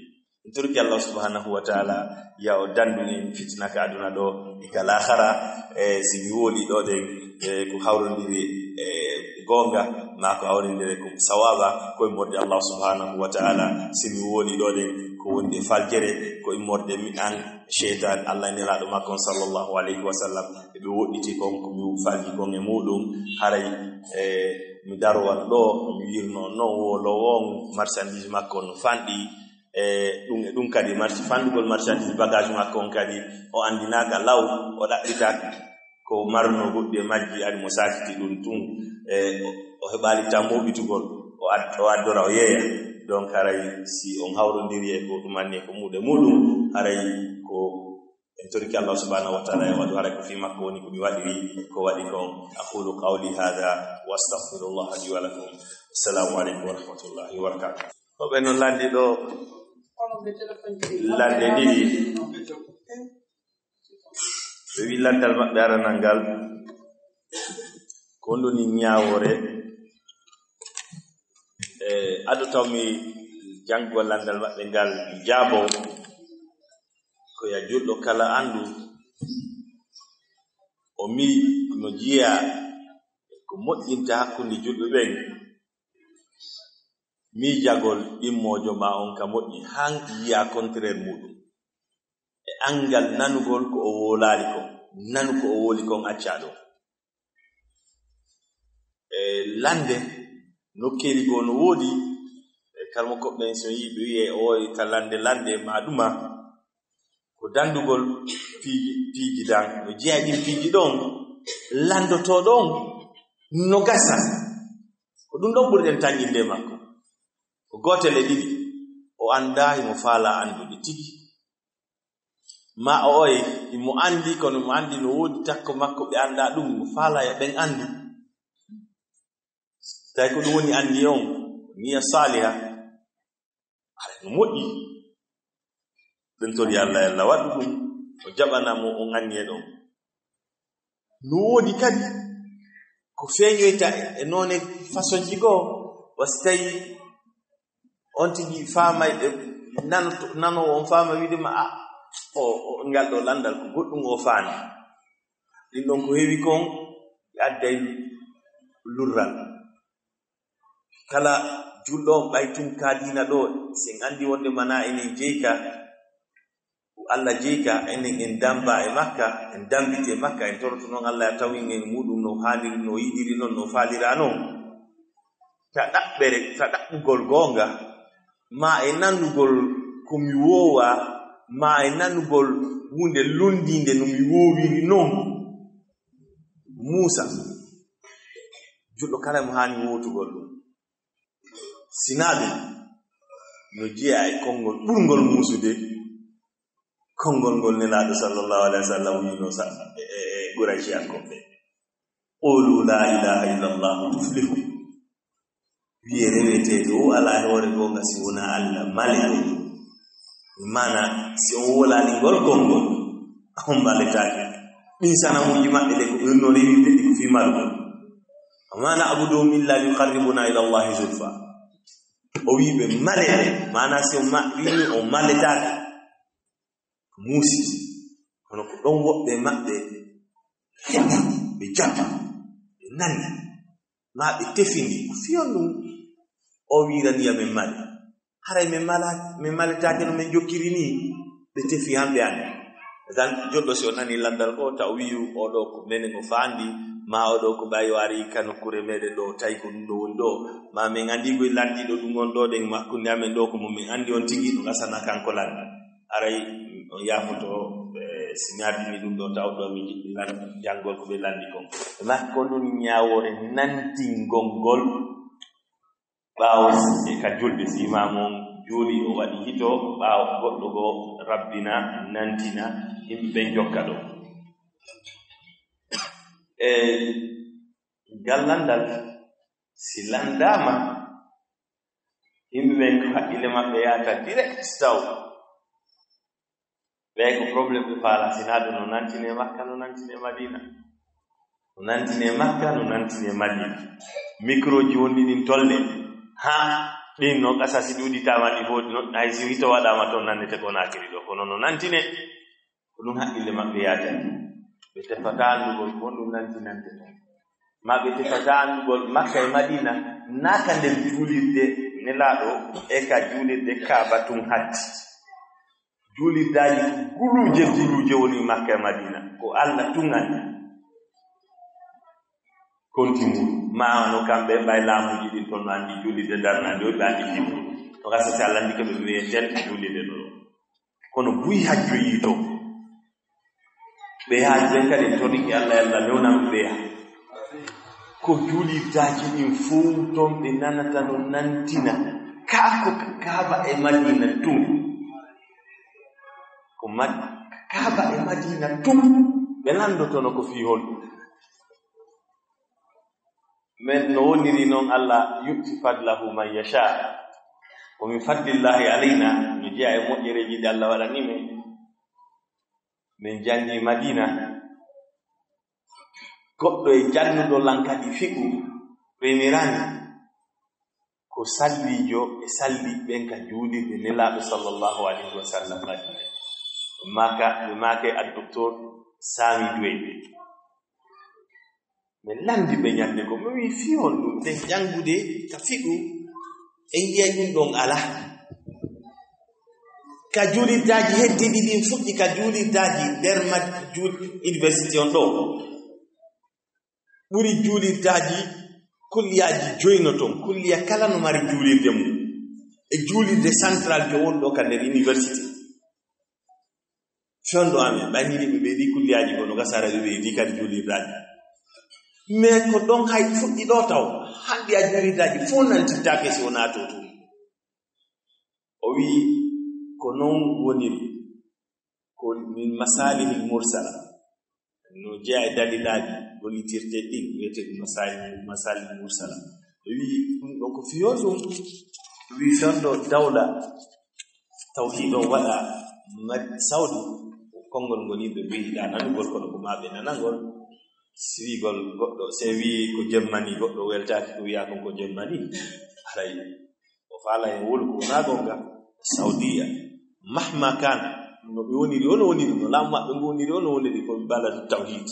En torike Allah subhanahu wa ta'ala, ya o dandu en fitina ka aduna ɗo e ka laakhara. E si mi woli ɗo ɗen, e ko hawrondiri e goonga, ma ko hawrondiri ko sawaba, ko immorde Allah subhanahu wa ta'ala. Si mi woli ɗo ɗen, ko wonde faljere, ko immorde mi an, sheytan, Allah e nelaaɗo makko on sallallahu alayhi wa sallam, e ɓe woɗɗiti kon, ko mi falji kon e muɗum, haray, e mi darowal ɗo, mi wirno non wolowo on, marchandise makko on no fanɗi, e ɗum, e ɗum kadi march-, fanɗugol marchandise bagage makko on kadi, o anndinaaka law, o ɗaɓɓitaaka. Ko marno goɗɗi e majji, ari mo sakiti ɗum tun, e o, o heɓaali tan moɓitugol, o ad-, o addora, o yeeya. Donc, haray si on hawrondiri e ko ɗumanni e ko muɗe muɗum, haray ko en torike Allah subhanahu wa ta'ala e waɗu haray ko fii makko woni ko mi waɗiri, ko waɗi kon. أقول قولي هذا وأستغفر الله لي ولكم. السلام عليكم ورحمة الله وبركاته. Ko ɓe no lanndi ɗo, lanɗe ɗiɗi. Ɓe wi lanndal maɓɓe aranal ngal, ko ndoni ñaawoore. E ado taw mi janngo lanndal maɓɓe ngal, mi jaabo. Ko ya julɗo kala anndu, o mi no jiya ko moƴƴinta hakkunde julɓe ɓen. Miijagol ɗimmoojo ma on ka moƴƴi, han yiya contraire muɗum. E angal nanugol ko o wolaali kon, nanu ko o woli kon, acca ɗum. E lande, nokkeeli goo no woodi, e kalmo koɓɓe en so yiɓe wi'e o woni ka lande, lande ma ɗuma, ko dandugol piiji, piiji dan, no jeyaa ɗin piiji ɗon, landoto ɗon, no gasa. Ko ɗum ɗon ɓurɗen tanƴinde e makko. Ko gootel e ɗiɗi, o anndaa, himo faalaa anndude tigi. Ma o oye, himo anndi, kono himo anndi no woodi takko makko ɓe anndaa ɗum, himo faalaa yo ɓen anndu. Tawi ko ɗum woni anniya on, niya saaliha, haray no moƴƴi. Ɗen tori Allah, Allah waɗu ɗum, o jaɓana mo on anniya ɗon. No woodi kadi ko feeñoyta e noone façonji goo, wa si tawi on tigi faamay, e nanoto-, nanoowo on faama wiide ma, "Ah, o, o, ngal ɗo lanndal ko goɗɗum o faami." Ɗin ɗon ko heewi kon, ɓe adday lurral. Kala julɗo on ɓay tun ka diina ɗo, si en anndi wonde mana enen jeyka, ko Allah jeyka, enen en damba e makka, en dambiti e makka, en toroto non Allah ya tawin en muɗum no haaniri, no yiɗiri non, no faalira non. Ta ɗaɓɓere, ta ɗaɓɓugol goonga, ma e nanugol ko mi woowa, ma e nanugol huunde lonndiinde no mi woowiri non. Muusa, julɗo kala mo haani wootugol ɗum. Sinaa ɗum, no jeyaa e konngol ɓurngol muusude, konngol ngol Nelaaɗo sallallahu alaihi wa sallam wiino sa-, e, e, e Qurayshiyankooɓe, "Qulu la ilaha illallah tuflihu." Wiye reweteeɗo o alaa e hoore goonga si wonaa Allah, male ɗum. Maana, si on wolaani ngol konngol, on mbaletaake. Ɗin sanamuuji maɓɓe ɗe ko ɓe no rewirde ɗi ko fii malugol. "Wa ma na'buduhum illa liyuqarribuna ila Allahi zulfa." O wi'i ɓe male, maana si on ma-, wi'ni on maletaake. Muusi. Kono ko ɗon woɓɓe maɓɓe heɓi, ɓe jaɓi, ɓe nani, maa ɓe tefindi. Ko fiyon ɗum o wiirani ya men male. Haray min mala-, min maletaake no min jokkiri nii, ɓe tefi hamɓe an. Dan joɗɗo si o nani landal ko, taw wiyu, "Oo ɗoo ko menen o faandi, maa oo ɗoo ko ɓay o ari ka nokkuure meɗen ɗoo, tawi ko ɗum ɗoo woni ɗoo, maa min anndi koye landiiɗo ɗum on ɗoo, ɗen hakkunde amen ɗoo ko mo min anndi on tigi, ɗum asana kanko landi." Haray on yaafoto, eh, si mi ardini ɗum ɗoo, taw ɗoo mi lan-, janngol ko ɓe landi kon. Maa ko ɗum ñaawoore nantingol ngol. Ɓaawo e ka julde, si imaamu on juuli, o waɗi hito, ɓaawo goɗɗo goo rabbina, nantina, yimɓe ɓen jokka ɗo. E Ngal lanndal, si lanndaama, yimɓe ɓen ko haqqille maɓɓe yaata direct taw. Ɓe ko problème ɓe faala, si naa ɗum no nantine Makka, no nantine Madina. No nantine Makka, no nantine Madina. Microji wonɗi ɗin tolde, ha, ɗin no qasasi ɗuuɗi tama ɗi fof, no, hay si hito waɗaama toon nannete ko naakiri ɗo, kono no nantine. Ko ɗum haqqille maɓɓe yaatani. Ɓe tefata anndugol ko ɗum nantinante. Ma ɓe tefata anndugol Makka e Madina, naa ka nder juulirde Nelaaɗo e ka juulirde Kaaba tun hatti. Juulirdaaji guluuje, guluuje woni Makka e Madina. Ko Alla tun anndi. Konti mum. Ma no kamɓe ɓay laamuuji ɗin toon no anndi juulirde darnande, ɓe anndi fii mum. No gasa si Alla anndi ko ɓe wi'eten juulirde ɗo. Kono buy hajjoyii to. Ɓe haaji ɓen kadi en torike Alla, Alla newnan ɓe ɓeya. Ko juulirdaaji ɗin fow toon ɓe nanata no nantina. Kaa ko Kaaba e Madina tun. Ko Mad-, Kaaba e Madina tun. Ɓe lanndotono ko fii honɗum. Men no woniri non, Alla yu'ti fadlahu man yasha. Wa min fadlillahi alayna, no jeyaa e moƴƴereeji ɗi Alla waɗani men. Men janngi Madina. Goɗɗo e jannuɗo lan kadi fiqhu, remirani ko salliijo e salli ɓen ka juulirde Nelaaɗo sallallahu alayhi wa sallam Madina. Ɓe maaka, ɓe maake al doktor Sami Duwe. Min lanndi ɓe ñannde goo, mi wi'i, fii honɗum? Ɗen janngude ka fiqhu, en yi'ay ɗum ɗon alaa. Ka juulirdaaji heddiiɗi ɗin fuɗɗi ka juulirdaaji nder ma-, juul-, université on ɗoo. Ɓuri juulirdaaji, kulliyaaji joy no ton. Kulliya kala no mari juulirde mum. E juulirde central jo won ɗoo ka nder université. Fewndo amen, ɓay ni yimɓe ɓe ɗi kulliyaaji ko no gasara ɓe ɓe ɗi kadi juulirdaaji. Mais ko ɗon hay fuɗɗi ɗoo taw, hannde a juulirdaaji fof nantittaake si wonaa to tun. O wi'i, ko non woniri, ko min masalihil mursala. No jeyaa e dalilaaji gollitirteeɗi ɗin, wiyetee ɗum masalih, masalih mursala. O wi'i ɗum ɗon ko fiyoo ɗum. O wi'i fewndo dawla tawhiid on waɗa Mad-, Saudi, konngol ngol yimɓe ɓe yiɗaa nanugol, kono ko maa ɓe nanangol. Si wi'ugol goɗɗo, si wi'i ko jemmani, goɗɗo weltaaki, ko wi'a kon ko jemmani. Haray o faala e wolu ko wonaa goonga. Saudiya, mahma kana, no ɓe woniri, ono woniri, no laamu maɓɓe ngu woniri, ono woniri, ko baladu tawhid.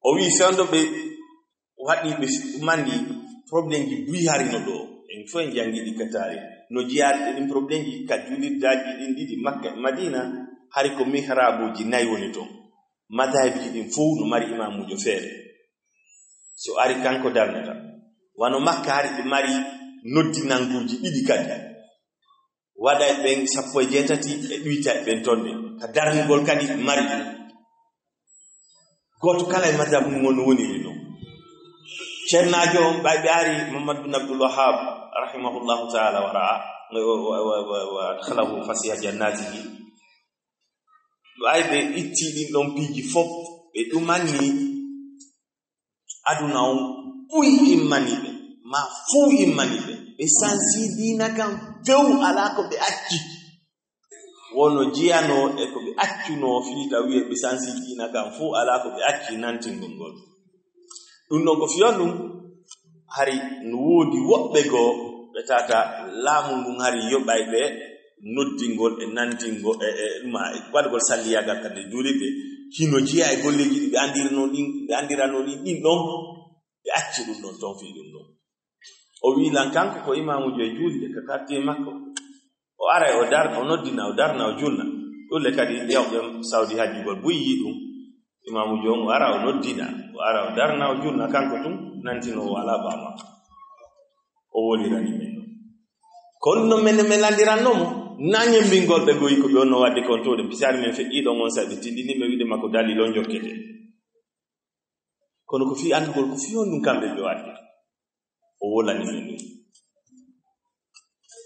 O wi'i, fewndo ɓe waɗi, ɓe mandi problemji buy hari no ɗoo. En fof en janngi ɗi ka taarih. No jeyaa e ɗin problemji ka juulirdaaji ɗin ɗiɗi, Makka e Madina, hari ko mihrabuuji nayi woni ton. Madahibji ɗin fof no mari imaamuujo feere. So ari kanko darnata. Wano Makka hari ɓe mari noddinanguuji ɗiɗi kadi. Waɗa e ɓen sappo e jeetati e ɗuyta e ɓen tonne. Ka darnugol kadi ɓe mari ɗum. Gooto kala e madhab mum woni woniri ɗum. Ceernaajo on ɓay ɓe ari Muhammad bin Abdul Wahhab rahimahullahu ta'ala wa ra'a, wa, wa, wa, wa, wa adkhalahu fasiha jannatihi. Ɓay ɓe itti ɗin ɗon piiji fof, ɓe ɗumani aduna on buy immani ɓe, ma fuu immani ɓe. Ɓe sansi diina kan few, alaa ko ɓe acci. Wono jiyanoo e ko ɓe accunoo fii tawi e ɓe sansi diina kan fuu, alaa ko ɓe acci nantingol ngol. Ɗum ɗon ko fiyon ɗum, hari no woodi woɓɓe goo ɓe tata laamu ngun hari yoɓay ɓe noddingol e nantingol e, e ɗuma e waɗugol salliyaagal ka nder juulirde. Hino jeyaa e golleeji ɗi ɓe anndirnoo ɗin, ɓe anndiranoo ɗin, ɗin ɗon ɓe acci ɗum ɗon ton fii ɗum ɗon. O wi'i lan kanko ko imaamujo e juulde ka quartier makko. O ara o dar-, o noddina, o darna, o julna. Ɗulle kadi yawɓe Saudi hajjugol buy yi'i ɗum. Imaamujo on o ara o noddina, o ara o darna, o julna kanko tun, nantino o alaa baa makko. O wolirani men ɗum. Kono no men, men landiranno mo, na ñembingol ɓe goyi ko ɓe wonno wadde kon to ɗum. Pisaari men feƴƴi ɗon on saɗi tindini ɓe wiide makko dalil on jokkete. Kono ko fii anndugol ko fii honɗum kamɓe ɓe wadde. O wolani men ɗum.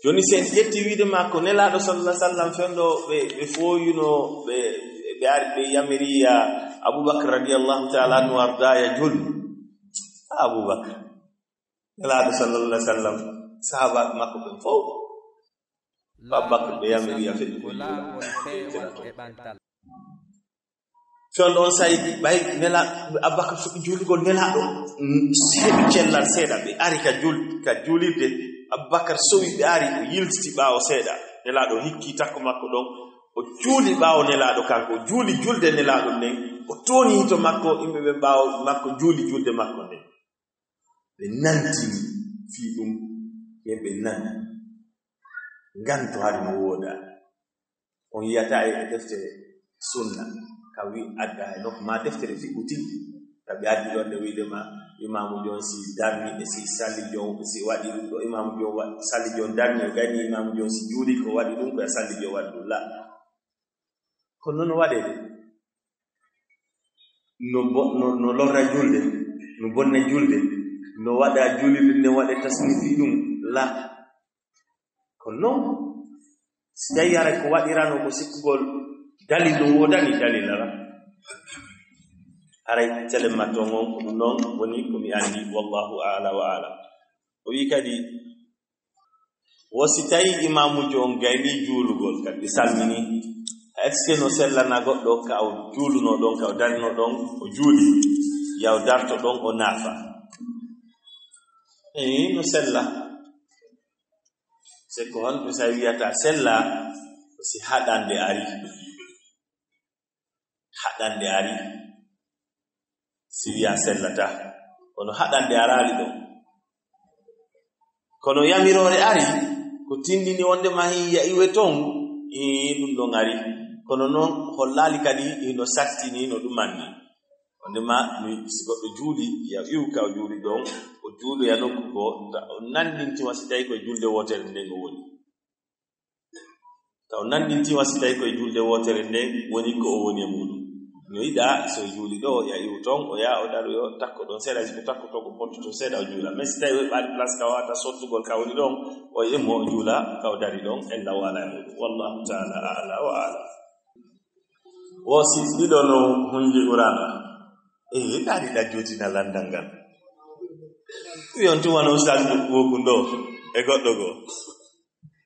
Jooni si en ƴetti wiide ma ko Nelaaɗo sallallahu alaihi wasallam fewndo ɓe, ɓe fooyuno, ɓe, ɓe ari ɓe yamiri ya Abubakar radiyallahu ta'ala anhu warda ya jol. Abubakar. Nelaaɗo sallallahu alaihi wasallam, sahaabaaɓe makko ɓen fof, ko Abubakar ɓe yamiri ya feƴƴi ko juula. Fewndo on sa'i ɓay Nela-, Abubakar fuɗɗi juulugol Nelaaɗo, mm, heɓi cellal seeɗa, ɓe ari ka juul-, ka juulirde, Abubakar sowi, ɓe ari, o yiltiti ɓaawo seeɗa. Nelaaɗo hikki takko makko ɗon, o juuli ɓaawo Nelaaɗo kanko, o juuli julde Nelaaɗo nden, o tooni hito makko, yimɓe ɓe ɓaawo makko juuli julde makko nden. Ɓe nantini fii ɗum, ɓen ɓe nani. Nganto hari no wooda. On yiyata e deftere sunna, ka wi adda e nokku ma deftere fiɓɓu tigi. Ka ɓe addi ɗon nde wiide ma, imaamu jon si darni e si salli jon, si waɗi ɗum ɗo, imaamu jon wa-, salli jon darni, o gayni imaamu jon si juuli ko waɗi ɗum, ko e salli jon waɗi ɗum. La. Ko non waɗede. No bo-, no, no lorra julde, no bonna julde, no waɗa julirde nden waɗe tasnifi ɗum. La. Ko non, si tawi haray ko waɗirano ko sikkugol dalil ɗum wodani dalil ala. Haray tele matto ngon ko ɗum non woni ko mi andi, wallahu a'la wa a'lam. O wi kadi, wo si tawi imaamujo on gayni juulugol, kadi ɓe salmini, est-ce que no sellana goɗɗo ka o juuluno ɗon, ka o darino ɗon, o juuli, ya o darto ɗon, o naafa? Ee, no sella. C'est ko honto sa wiyata sella, ko si haɗande ari. Haɗande ari. Si wiya sellata. Kono haɗande araali ɗon. Kono yamiroore ari, ko tindini wonde ma hin ya iwe ton, ee, ɗum ɗon ari. Kono non hollaali kadi hino sattini no ɗum anni. Wonde ma, mi, si goɗɗo juuli, ya iw ka o juuli ɗon, o juuloya nokku ko, ta o nandinti ma si tawi ko e julde wootere nden o woni. Taw nanndintiima si tawi koye julde wootere nden woni ko o woni e muuɗum. No yiɗa, so o juuli ɗo, ya iwu toon, o yaha, o daroyo, takko ɗon seeɗa, si ko takko toon, ko potto toon seeɗa, o juula. Mais si tawi o heɓaani place ka wawata sottugol ka woni ɗon, o immo, o juula, ka o dari ɗon, ella o alaa e muuɗum. Wallahu taala a'la wa a'lam. Wo si ɗiɗo no hunji Qur'aana. E, ɗaɗi ɗa jootina lanndal ngal. Wi on tuma no Ustaz Wokun ɗo, e goɗɗo goo.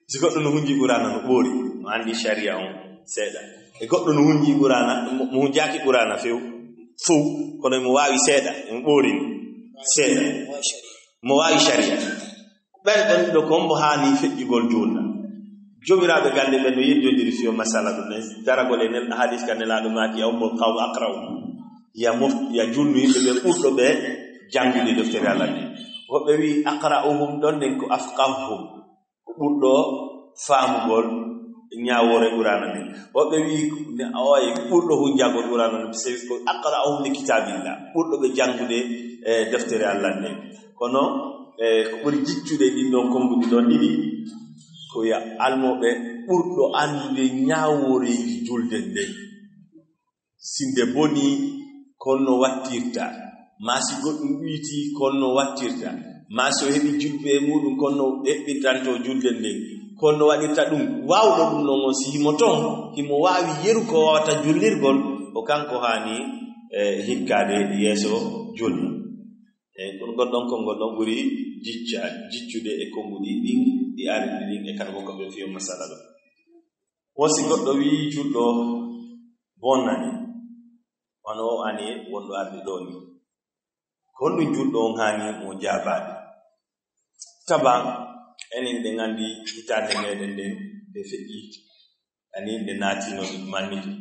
Si goɗɗo no hunji Qur'aana no ɓoori, no anndi sharia on seeɗa. E goɗɗo no hunji Qur'aana, mo, mo hunjaaki Qur'aana few, fow, kono mo waawi seeɗa, mo ɓoorini seeɗa. Mo waawi sharia. Ɓen ɗon ɗiɗo ko hombo haani feƴƴugol juulna? Joomiraaɓe gannde ɓen no yejjondiri fiyo masala ɗum ɗen. Daragol e nel-, hadis ka Nelaaɗo maaki, "Ummul qawm aqra'uhum." Ya mof-, ya juulnu yimɓe ɓe ɓurɗo ɓe janngude deftere Allah nden. Woɓɓe wi'i, "Aqra'uhum" ɗon nden ko afqahuhum. Ko ɓurɗo faamugol ñaawoore Qur'aana nden. Woɓɓe wi'i ne, oye ɓurɗo hunjagol Qur'aana nden, c'est ko aqra'uhum li kitaabillah, ɓurɗo ɓe janngude, e, deftere Allah nden. Kono, e, ko ɓuri jiccude ɗin ɗon konnguɗi ɗon ɗiɗi, ko ya almooɓe ɓurɗo anndude ñaawooreeji julde nden. Si nde bonii, ko honno wattirta, maa si goɗɗum ɗuytii, ko honno wattirta, maa si o heɓii julɓe e muuɗum, ko honno eɓɓintanto julde nden, ko honno waɗirta ɗum. Waawɗo ɗum non on, si himo ton, himo waawi yeru ko wawata jullirgol, ko kanko haani, e, hikkaade yeeso julde. E, kono ngol ɗon konngol ɗon ɓuri jicca-, jiccude e konnguɗi ɗin, ɗi arɗi ɗin, e kala ko ɓe fiyo masala ɗo. Wo si goɗɗo wi'i julɗo bonnani, wano o ani wonɗo arde ɗo ni. Ko honɗum julɗo on haani mo jaabaade? Taban, enen ɗen anndi hitaande meɗen nden nde feƴƴi. Ani nde naatino ɗum mannike.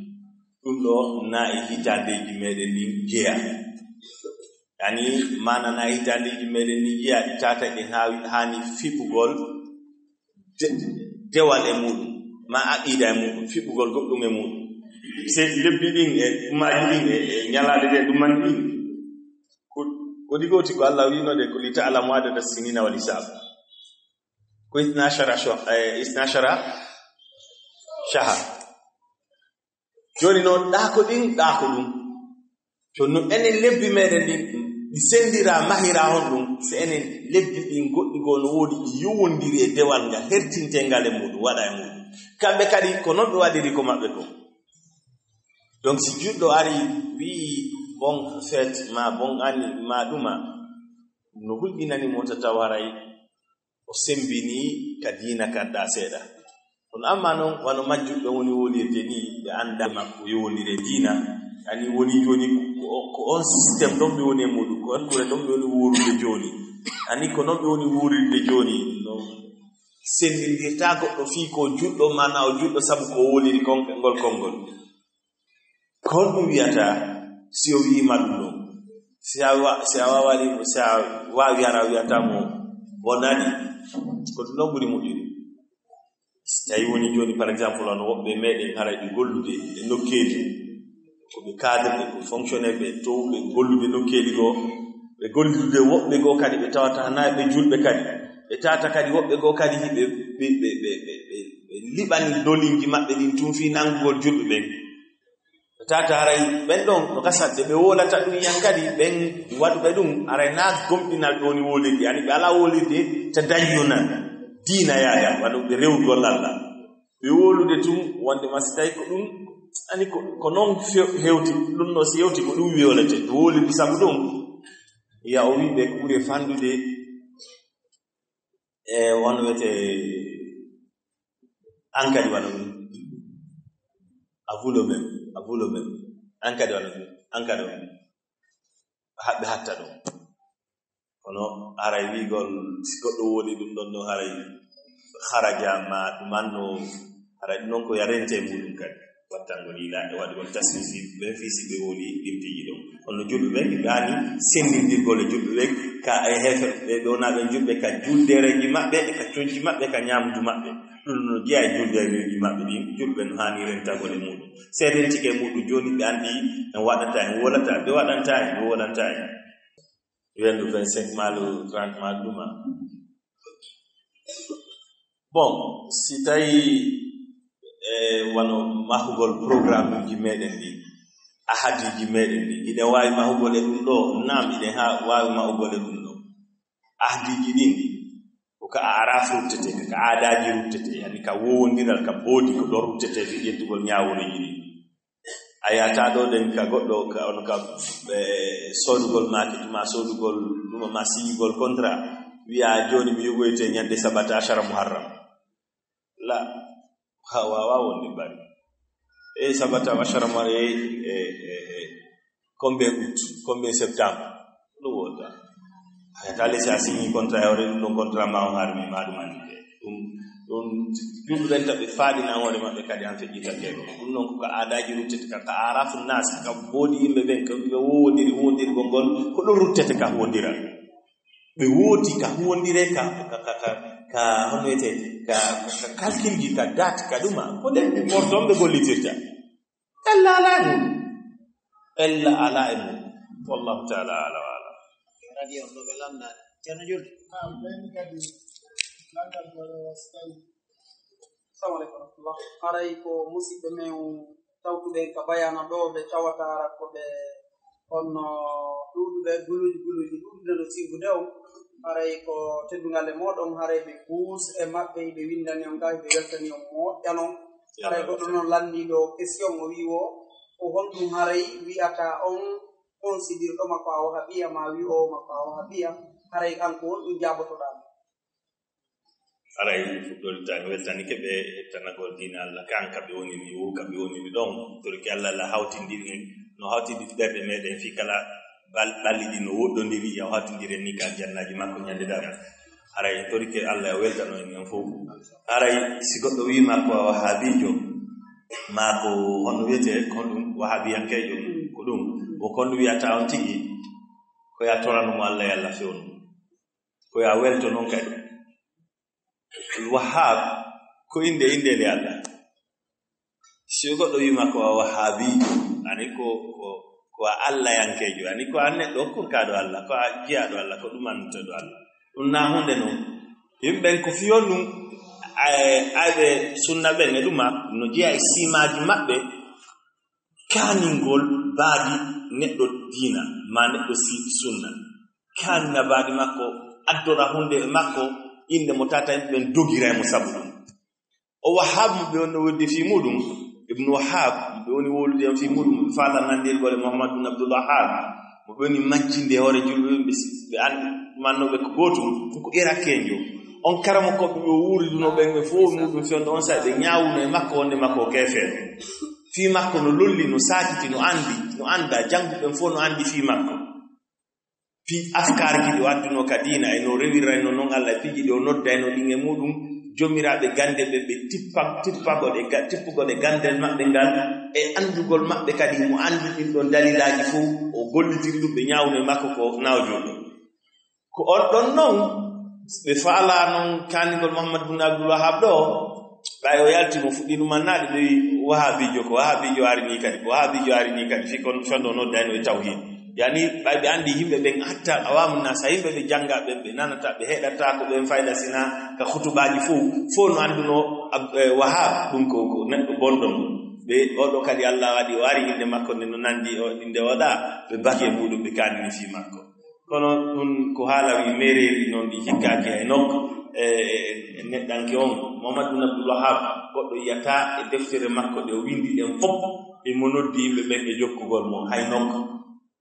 Ɗum ɗo na e hitaandeeji meɗen ɗin jeya. Ani maana na e hitaandeeji meɗen ɗin jeya, ɗi tata ɗen haawi, haani fiɓugol de-, dewal e muuɗum, ma aqida e muuɗum, fiɓugol goɗɗum e muuɗum. Se lebbi ɗin e maaji ɗin e, e ñalaade ɗe ɗum man ɗin. Ko, ko ɗi gooti ko Allah wiino de ko li ta'lamu adada sinina wal hisab. Ko isna ashara sho-, e, isna ashara shahar. Jooni noon, ɗaako ɗin, ɗaako ɗum. Jooni noon, enen lebbi meɗen ɗin, ɗi senndira, mahira honɗum, so enen lebbi ɗin goɗɗi goo no woodi, ɗi yowondiri e dewal ngal, hertinte ngal e muuɗum, waɗa e muuɗum. Kamɓe kadi, ko noon ɓe waɗiri ko maɓɓe ko. Donc, si juɗɗo ari, wi'i, bon fête, ma bon année, ma ɗuma, No hulɓinani mo tataw haray o sembini ka diina kan ɗa seeɗa. Kono amma noon, wano majjuɓe woni wolirde ni, ɓe annda makko yowondire diina. Ani woni jooni ko, ko on système ɗon ɓe woni e muɗum, ko on kure ɗon ɓe woni wuurude jooni. Ani ko noon ɓe woni wuurirde jooni. No senndindirta goɗɗo fii ko juɗɗo, maana o juɗɗo sabu ko woliri kon, ngol konngol. Ko honɗum wiyata si o wiima ɗum ɗon? Si a wa-, si a waawani mo, si a waawi hara a wiyata mo bonani, ko ɗum ɗon ɓuri moƴƴude. Si tawi woni jooni, par exemple, wano woɓɓe meɗen haray ɓe gollude e nokkeeli, ko ɓe cadre ɓe, ko fonctionnaire ɓe, towɓe gollude nokkeeli goo, ɓe gollude woɓɓe goo kadi ɓe tawata hanaa ɓe julɓe kadi, ɓe tawata kadi woɓɓe goo kadi ɓe, ɓe, ɓe, ɓe, ɓe, ɓe liɓani doliiji maɓɓe ɗin tun fii nanngugol julɓe ɓen. Tata haray ɓen ɗon no gasatde ɓe wolata ɗum yan kadi, ɓen waɗuɓe ɗum haray naa gomɗinal ɓe woni wolirde, ani ɓe alaa wolirde ta dañi yo nan diina yaada, wano ɓe rewugol Alla. Ɓe wolude tun wonde ma si tawi ko ɗum, ani ko, ko noon few-, hewti, ɗum no si hewti ko ɗum wiyolete, ɓe wolirde sabu ɗum. Ya o wi ɓe ko ɓuri e fandude e won wiyete an kadi wano ɗum. A vulo men, a vulo men. An kadi wano ɗum, an kadi wano ɗum. Haɓɓe hatta ɗum. Kono haray wi'gol si goɗɗo woni ɗum ɗon ɗon haray haraja ma ɗumanno, haray ɗum ɗon ko yarente muɗum kadi. Wattango liila e waɗugol taswisi ɓe fii si ɓe woni ɗimtiiji ɗon. Kono julɓe ɓen ɓe haani senndindirgol e julɓe ɓen ka e heefe ɓe ɗo na ɓe julɓe ka juldereji maɓɓe e ka conci maɓɓe ka ñaamdu maɓɓe. Ɗum no jeyaa e juldereji maɓɓe ɗin, julɓe no haani rentagol e muɗum. Si en rentike e muɗum jooni ɓe anndi en waɗata, en wolata, ɓe waɗanta en, ɓe wolanta en. Wiyande vingt-cinq maa le trente maa ɗuma. Bon, si tawi e wano mahugol programme uji meɗen ɗi, ahadiji meɗen ɗi, hiɗen waawi mahugol e ɗum ɗo? Naam, hiɗen ha-, waawi mahugol e ɗum ɗo. Ahadiji ɗin ko ka araf ruttete, ka aadaji ruttete, yani ka wowondiral, ka boodi ko ɗo ruttete fi ƴettugol ñaaworeji ɗin. A yahata ɗo ɗen ka goɗɗo, ka on ka, e, soodugol maaki tuma, soodugol ɗuma ma signugol contrat, wiya jooni mi yoɓoyte ñande sabata ashara Muharram. La, ha wawa wonde bari. E sabata ashara Muharram, e, e, e, e, combien août, combien septembre? Ɗum wota. Haya, ta lesi a signi contrat, e ore ɗum ɗon contrat ma on harmi ma ɗum anndi de. Ɗum, ɗum julɓe ɓen taɓe faaɗina hoore maɓɓe kadi han feƴƴita keeɗo. Ɗum ɗon ko ka aadaji ruttete ka, ka arafu nas, ka boodi yimɓe ɓen, ka ɓe wowodiri, wowodirgol ngol, ko ɗum ruttete ka wondiral. Ɓe wooti ka huwondire ka, ka, ka, ka, ka, hono wiyete, ka, ka, ka calcul ji, ka date, ka ɗuma. Ko ɗen ɗi porton ɓe gollitirta. Ella alaa e mum. Ella alaa e mum. Wallahu ta'ala a'lam wa a'lam. Radio on ɗo ɓe lanndani. Ceerno Julde. Naam, ɓen kadi lanndal ko wastayi. Assalamu aleykum wa rahmatullah. Haray ko musidɓe men tawtuɓe ka bayana ɗo, ɓe tawata ko ɓe honno ɗuuɗuɓe guluuji, guluuji ɗuuɗude no sigude on. Haray ko teddungal e mooɗon, haray ɓe buus e maɓɓe, ɓe winndani on ka, ɓe weltani on moƴƴa non. Haray goɗɗo non lanndii ɗo question o wii wo, ko honɗum haray wi'ata on considirɗo ma ko a wahabiya, ma wi'oowo ma ko a wahabiya, haray an ko honɗum jaabotoɗaa mo? Haray fuɗɗorita mi weltanike ɓe hettanagol diina Allah kan ka ɓe woni ni wo ka ɓe woni ni ɗon. Torki Allah la hawtindiri en, no hawtindiri ɓerɗe meɗen fii kala bal-, ɓalli ɗi no woɗɗondiri, ya hawtindiri en ni ka aljannaaji makko ñande darngal. Haray torike Allah yo weltano en, en fof. Haray si goɗɗo wiima ko wahabiijo, maa ko honno wiyetee, ko honɗum wahabiyankeejo, ko ɗum, ko honɗum wiyata on tigi, ko ya torano mo Allah, yo Allah fewnu mo. Ko ya welto non kadi. Wahhab ko innde, innde nde Allah. Si goɗɗo wiima ko a wahabiijo, ani ko, ko, ko a allayankeejo, ani ko a neɗɗo kurkaaɗo Allah, ko a jiyaaɗo Allah, ko ɗum annduteɗo Allah. Ɗum na huunde non. Yimɓe ɓen ko fiyon ɗum, ay-, ayɓe sunna ɓen e ɗuma, no jeya e siimaaji maɓɓe, kaaningol baadi neɗɗo diina, ma neɗɗo si-, sunna. Kaanina baadi makko, addora huunde e makko, innde mo tata yimɓe ɓen dogira e mo sabu ɗum. O Wahhab mo ɓe wonno wodde fii muɗum, Ibnu Wahhab, mo ɓe woni wowlude en fii muɗum, ɓe faala nanndirgol e Muhammad bin Abdul Wahhab. Mo ɓe woni majjinde hoore julɓe ɓe, si ɓe anndi mannooɓe ko gootum, ko Irakeejo. On karamokooɓe ɓe o wuuridunoo ɓen ɓe fof muɗum fewndo on saa'i ɓe ñaawuno e makko wonde makko o keefeero. Fii makko no lolli, no saakiti, no anndi, no annda, jannguɓe ɓen fof no anndi fii makko. Fii afkaarji ɗi o addunoo ka diina, e no rewirayno non Alla, e piiji ɗi o noddayno ɗin e muɗum, joomiraaɓe gannde ɓe, ɓe tippa-, tippagol e ga-, tippugol e ganndal maɓɓe ngal, e anndugol maɓɓe kadi mo anndi ɗin ɗon dalilaaji fof, o gollitiri ɗum, ɓe ñaawno e makko ko nawjoɗo. Ko on ɗon non, ɓe faalaa non kaanigol Muhammad bin Abdul Wahhab ɗo, ɓay o yalti mo fuɗɗi ɗum annaade, ɓe wi Wahabiijo, ko Wahabiijo ari ni kadi, ko Wahabiijo ari ni kadi, fii kon fewndo noddayno e tawhiid. Yani, ɓay ɓe anndi yimɓe ɓen hatta awamu naasa, yimɓe ɓe jannga ɓen, ɓe nanata, ɓe heɗata ko ɓen fayda sina ka khutubaaji fof, fof no anndunoo Ab-, eh, Wahab, ɗum ko, ko neɗɗo bonɗo mo. Ɓe, oɗo kadi Allah waɗi o ari innde makko nde no nanndi o, innde oɗa, ɓe baki e muɗum, ɓe kaanini fii makko. Kono ɗum ko haala wi mereeri noon ɗi hikkaaki hay nokku, e, e, e neɗɗanke on. Muhammad bin Abdul Wahab, goɗɗo yiyata e deftere makko ɗe o winndi ɗen fof, imo noddi yimɓe ɓen e jokkugol mo hay nokku.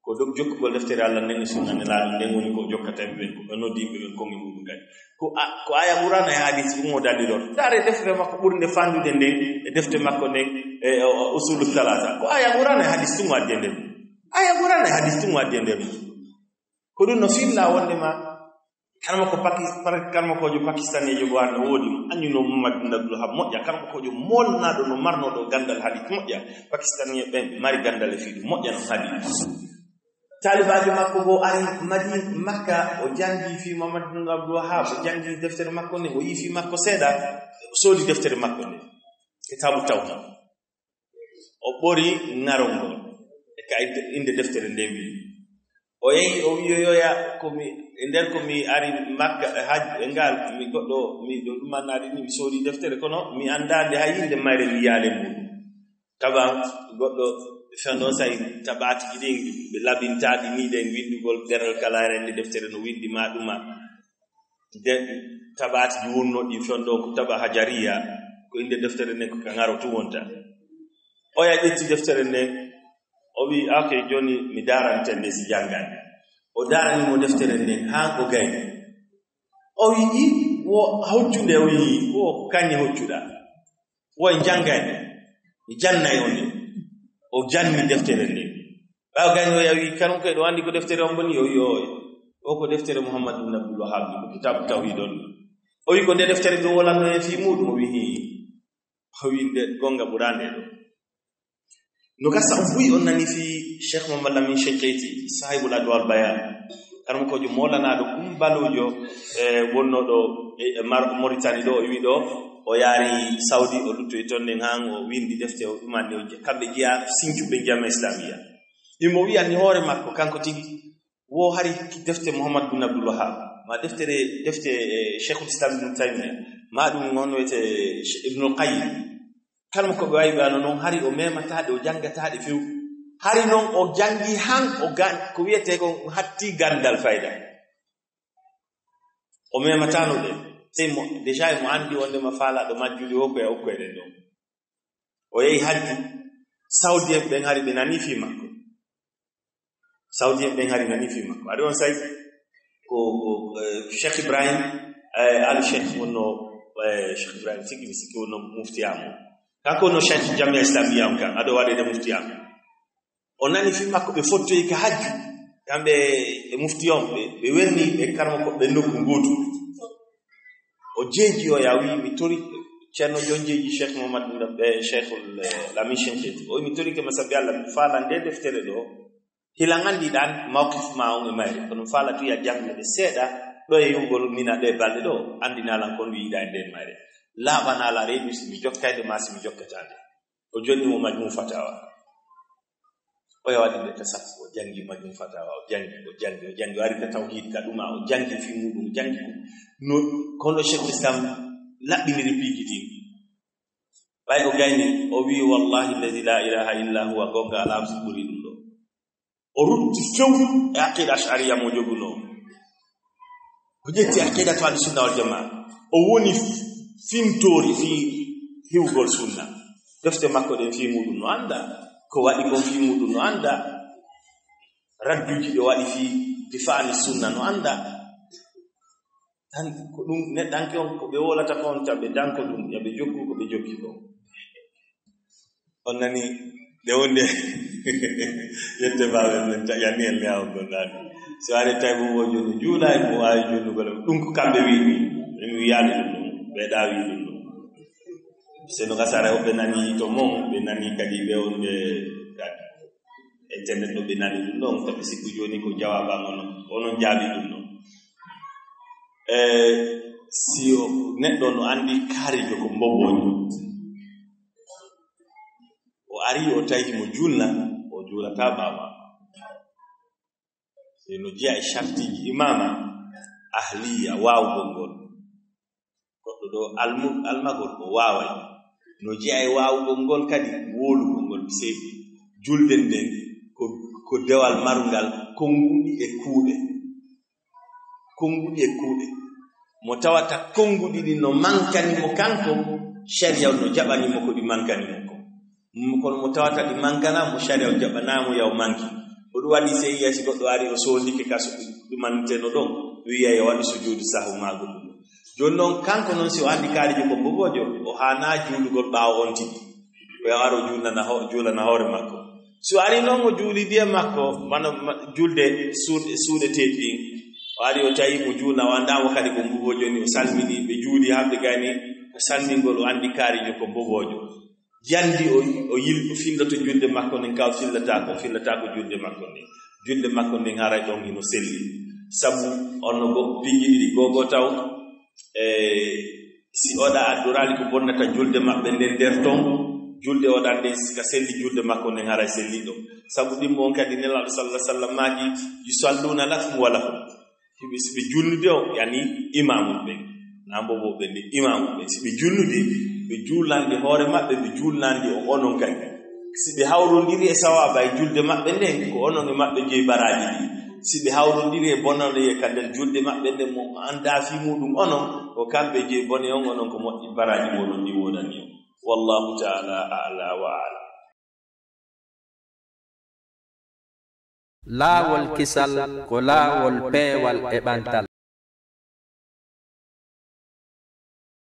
Ko dok-, jokkugol deftere Allah nden e sunna Nelaaɗo nden woni ko o jokkata yimɓe ɓen, ko o noddi yimɓe ɓen kon e muɗum kadi. Ko a-, ko aya Qur'aana e hadis ɗum o dalilor. Ndaare deftere makko ɓurnde fandude nden e defte makko nden e, o, o, Usulu Salaasa. Ko aya Qur'aana e hadis ɗum o addi e nder mum. Aya Qur'aana e hadis ɗum o addi e nder mum. Ko ɗum no filla wondema karamoko Paki-, par-, karamokoojo Pakistaneejo ko an no woodi mo. Anndi no Muhammad bin Abdul Wahab moƴƴa, karamokoojo moolnaaɗo no marnooɗo ganndal hadis moƴƴa. Pakistanee ɓen ɓe mari ganndal e fii ɗum moƴƴa no hadis. Taalibaajo makko goo ari Madina, Makka, o janngi fii Muhammad bin Abdul Wahab, o janngi deftere makko nde, o yi'i fii makko seeɗa, o soodi deftere makko nde, Kitaabu Tawhiid. O ɓori ŋarol ngol, e ka innde, innde deftere nde wi'i. O yehi, o wi'i, "Yoya, ko mi, e nder ko mi ari Makka, e hajju, e ngal, mi goɗɗo, mi ɗo ɗumannaade ni, mi soodi deftere, kono mi anndaa nde hay innde mayre mi yi'aali muɗum." Taba goɗɗo fewndo saa'i tabaati ɗin, ɓe labintaa ɗi ni ɗen winndugol ɗeral kala e nde deftere no winndi ma ɗuma. De tabaati ɗi wonnoo ɗi fewndo ko taba hajariya, ko innde deftere nden ko ka ŋaro tun wonta. Oya ƴetti deftere nden, o wi'i, "Ok, jooni mi daarante nde si janngan." O daarani mo deftere nden haa o gayni. O wi'i, "Wo hoccu nde?" O wi'i, "Wo kañe hoccuɗaa." Wo en janngay nde, mi jannay on nde. O janni deftere nde. Ɓaawo gayno o yawi, "Kanko e ɗo anndi ko deftere on boni?" O wi'i, "Ooy, o ko deftere Muhammad ibn Abdul Wahhab, ko Kitaabu Tawhiid on." O wi'i, "Ko nde deftere ɗo wolanno en fii muɗum?" O wi'i, "Hii." O wi'i, "Nde gonga ɓuraande ɗo." No gasa on buy on nani fii Cheikh Mohammad Lamin Shinqiti, Sahibul Adwal Bayan. Karamokoojo moolanaaɗo kumbaloojo, e wonnooɗo e Mar-, Mauritanie ɗo, o wi ɗo, o yaari Saudi, o luttoyi toon nden han, o windi defte, o ɗumanni, o je-, kamɓe jeya sincuɓe Jamiya Islamiyya. Imo wi'ani hoore makko, kanko tigi, wo hari defte Muhammad bin Abdul Wahhab, ma deftere, defte, eh, Cheikhul Islam Ibn Taymiyyah, ma ɗum on wiyete Ibnul Qayyim. Kala mo ko ɓe wawi ɓe ano noon, hari o memataɗe, o janngataaɗe few. Hari noon o janngi han, o gan-, ko wiyetee kon hatti ganndal fayda. O memataano ɗe. Sey mo, déjà mo anndi wonde ma faalaaɗo majjude o ko e okkoyɗen ɗon. O yehi hajju, Saudi en ɓen hari ɓe nani fii makko. Saudi en ɓen hari nani fii makko. Ari on say ko, ko, eh, Cheikh Ibrahim, eh, Al Cheikh wonno, eh, Cheikh Ibrahim sikki mi sikki wonno muftiyaamu. Kanko wonno Cheikh Jamia Islamiyya on kan, ado waɗede muftiyaamu. O nani fii makko ɓe fottoyi ka hajju. Kamɓe e mufti on, ɓe, ɓe werni ɓe karmo ko ɓe nokku gootu. O jeeji o ya wi mi tori Ceerno Jonjeeji Cheikh Mohammad, eh, Cheikhul, eh, Lamin Shinqiti. O wi mi tori ke ma sabi Allah, mi faala nde deftere ɗo. Hila nganndi ɗan mawqif ma on e mayre. Kono faala tu ya janngude seeɗa ɗo e yugol mina ɗe balɗe ɗo. Anndina lan kon wi'uɗa e nden mayre. Laaɓana la reedu si mi jokkayde ma si mi jokkataade. O jonni mo Majmu Fatawa. O yahi waɗi nde tasawuf, o janngi Majmu Fatawa, o janngi, o janngi, o janngi, o ari ka tawhid ka ɗuma, o janngi fii muɗum, o janngi ko no, kono Cheikhul Islam laɓɓiniri piiji ɗin. Ɓay o gayni, o wi'i, "Wallahi alladhi la ilaha illa huwa, gonga alaa ko ɓuri ɗum ɗo." O rutti few e aqida Ash'ariyya mo joguno. O ƴetti aqidatu Ahli Sunna wal Jamaa. O woni fimtori fii hiwgol sunna. Defte makko ɗen fii muɗum no annda. Ko waɗi kon fii muɗum no annda. radduji ɗo waɗi fii difaani sunna no annda. Tan ko ɗum neɗɗanke on, ko ɓe wolata kon, ta ɓe danko ɗum, ya ɓe jokku ko ɓe jokki kon. On nani, nde wonde, yette baaɓe men, ta-, yani en leewo gonɗaani. So ari tawi mo wo jooni juula, e mo waawi juulugol, ɗum ko kamɓe wi'i ɗum. Min mi wiyaani ɗum ɗum, ɓe ɗa wi'i ɗum ɗum. Se no gasara, ɓe nani to mon, ɓe nani kadi ɓe wonde kadi. Internet ɗo ɓe nani ɗum ɗon, tawi sikku jooni ko jawaaba ngono, onon jaabi ɗum ɗon. E si o neɗɗo no anndi kaarijo ko mboboojo, o ari o tawi mo juulna, o juulata ɓaawa. Si no jeya e shartiji imaama, ahliya, waawugol ngol. Goɗɗo ɗo almu-, almagol o waaway. No jeya e waawugol ngol kadi, wowlugol ngol. Se julde nden ko, ko dewal marungal konnguɗi e kuuɗe. Konnguɗi e kuuɗe. Mo tawata konnguɗi ɗin no mankani mo kanko, shari'a no jaɓani mo ko ɗi mankani mo ko. Mm, kono mo tawata ɗi mankana mo, shari'a jaɓanaa mo yaw manki. Ko ɗum waɗi se yiya si goɗɗo ari o soodike ka so ɗumanteno ɗon, wiya yo waɗu sujuudu sahwu maago ɗum. Jooni noon, kanko noon, si o anndi kaarijo ko mboboojo, o haanaa juulugol ɓaawo on tigi. O yaha o juulana ho-, juulana hoore makko. Si o ari noon, o juuli ndiye makko, wano ma-, julde suuɗe, suuɗeteeɗi ɗin. O ari, o tawi mo juulna, o anndaa mo kadi ko mboboojo ni, o salmini, ɓe juuli haa ɓe gayni, o salmingol, o anndi kaarijo ko mboboojo. Jandi o, o yil-, o filloto julde makko nden, ka o fillata ko, o fillata ko julde makko nden. Julde makko nden haray ɗon hino selli. Sabu on no go-, piiji ɗiɗi, gogo taw, e si oɗa addoraali ko bonnata julde maɓɓe nden nder ton, julde oɗa nden ka selli, julde makko nden haray selli ɗon. Sabu ɗimmo on kadi Nelaaɗo sallallahu alaihi wasallam maaki, "Yusalluna lakum wa lahum." Hiɓe, si ɓe julnude o, yani imaamu ɓen. Naa mbobo ɓe nde imaamu ɓen. Si ɓe julnude, ɓe juulande hoore maɓɓe, ɓe juulande o onon kadi. Si ɓe hawrondiri e sawaaba e julde maɓɓe nden, ko onon e maɓɓe jeyi baraaji ɗin. Si ɓe hawrondiri e bonande e ka nder julde maɓɓe nden, mo anndaa fii muuɗum onon, ko kamɓe jeyi bone on, onon ko moƴƴi baraaji mooɗon ɗi woodani on. Wallahu ta'ala a'la wa a'lam. Laawol kisal ko laawol peewal e ɓantal.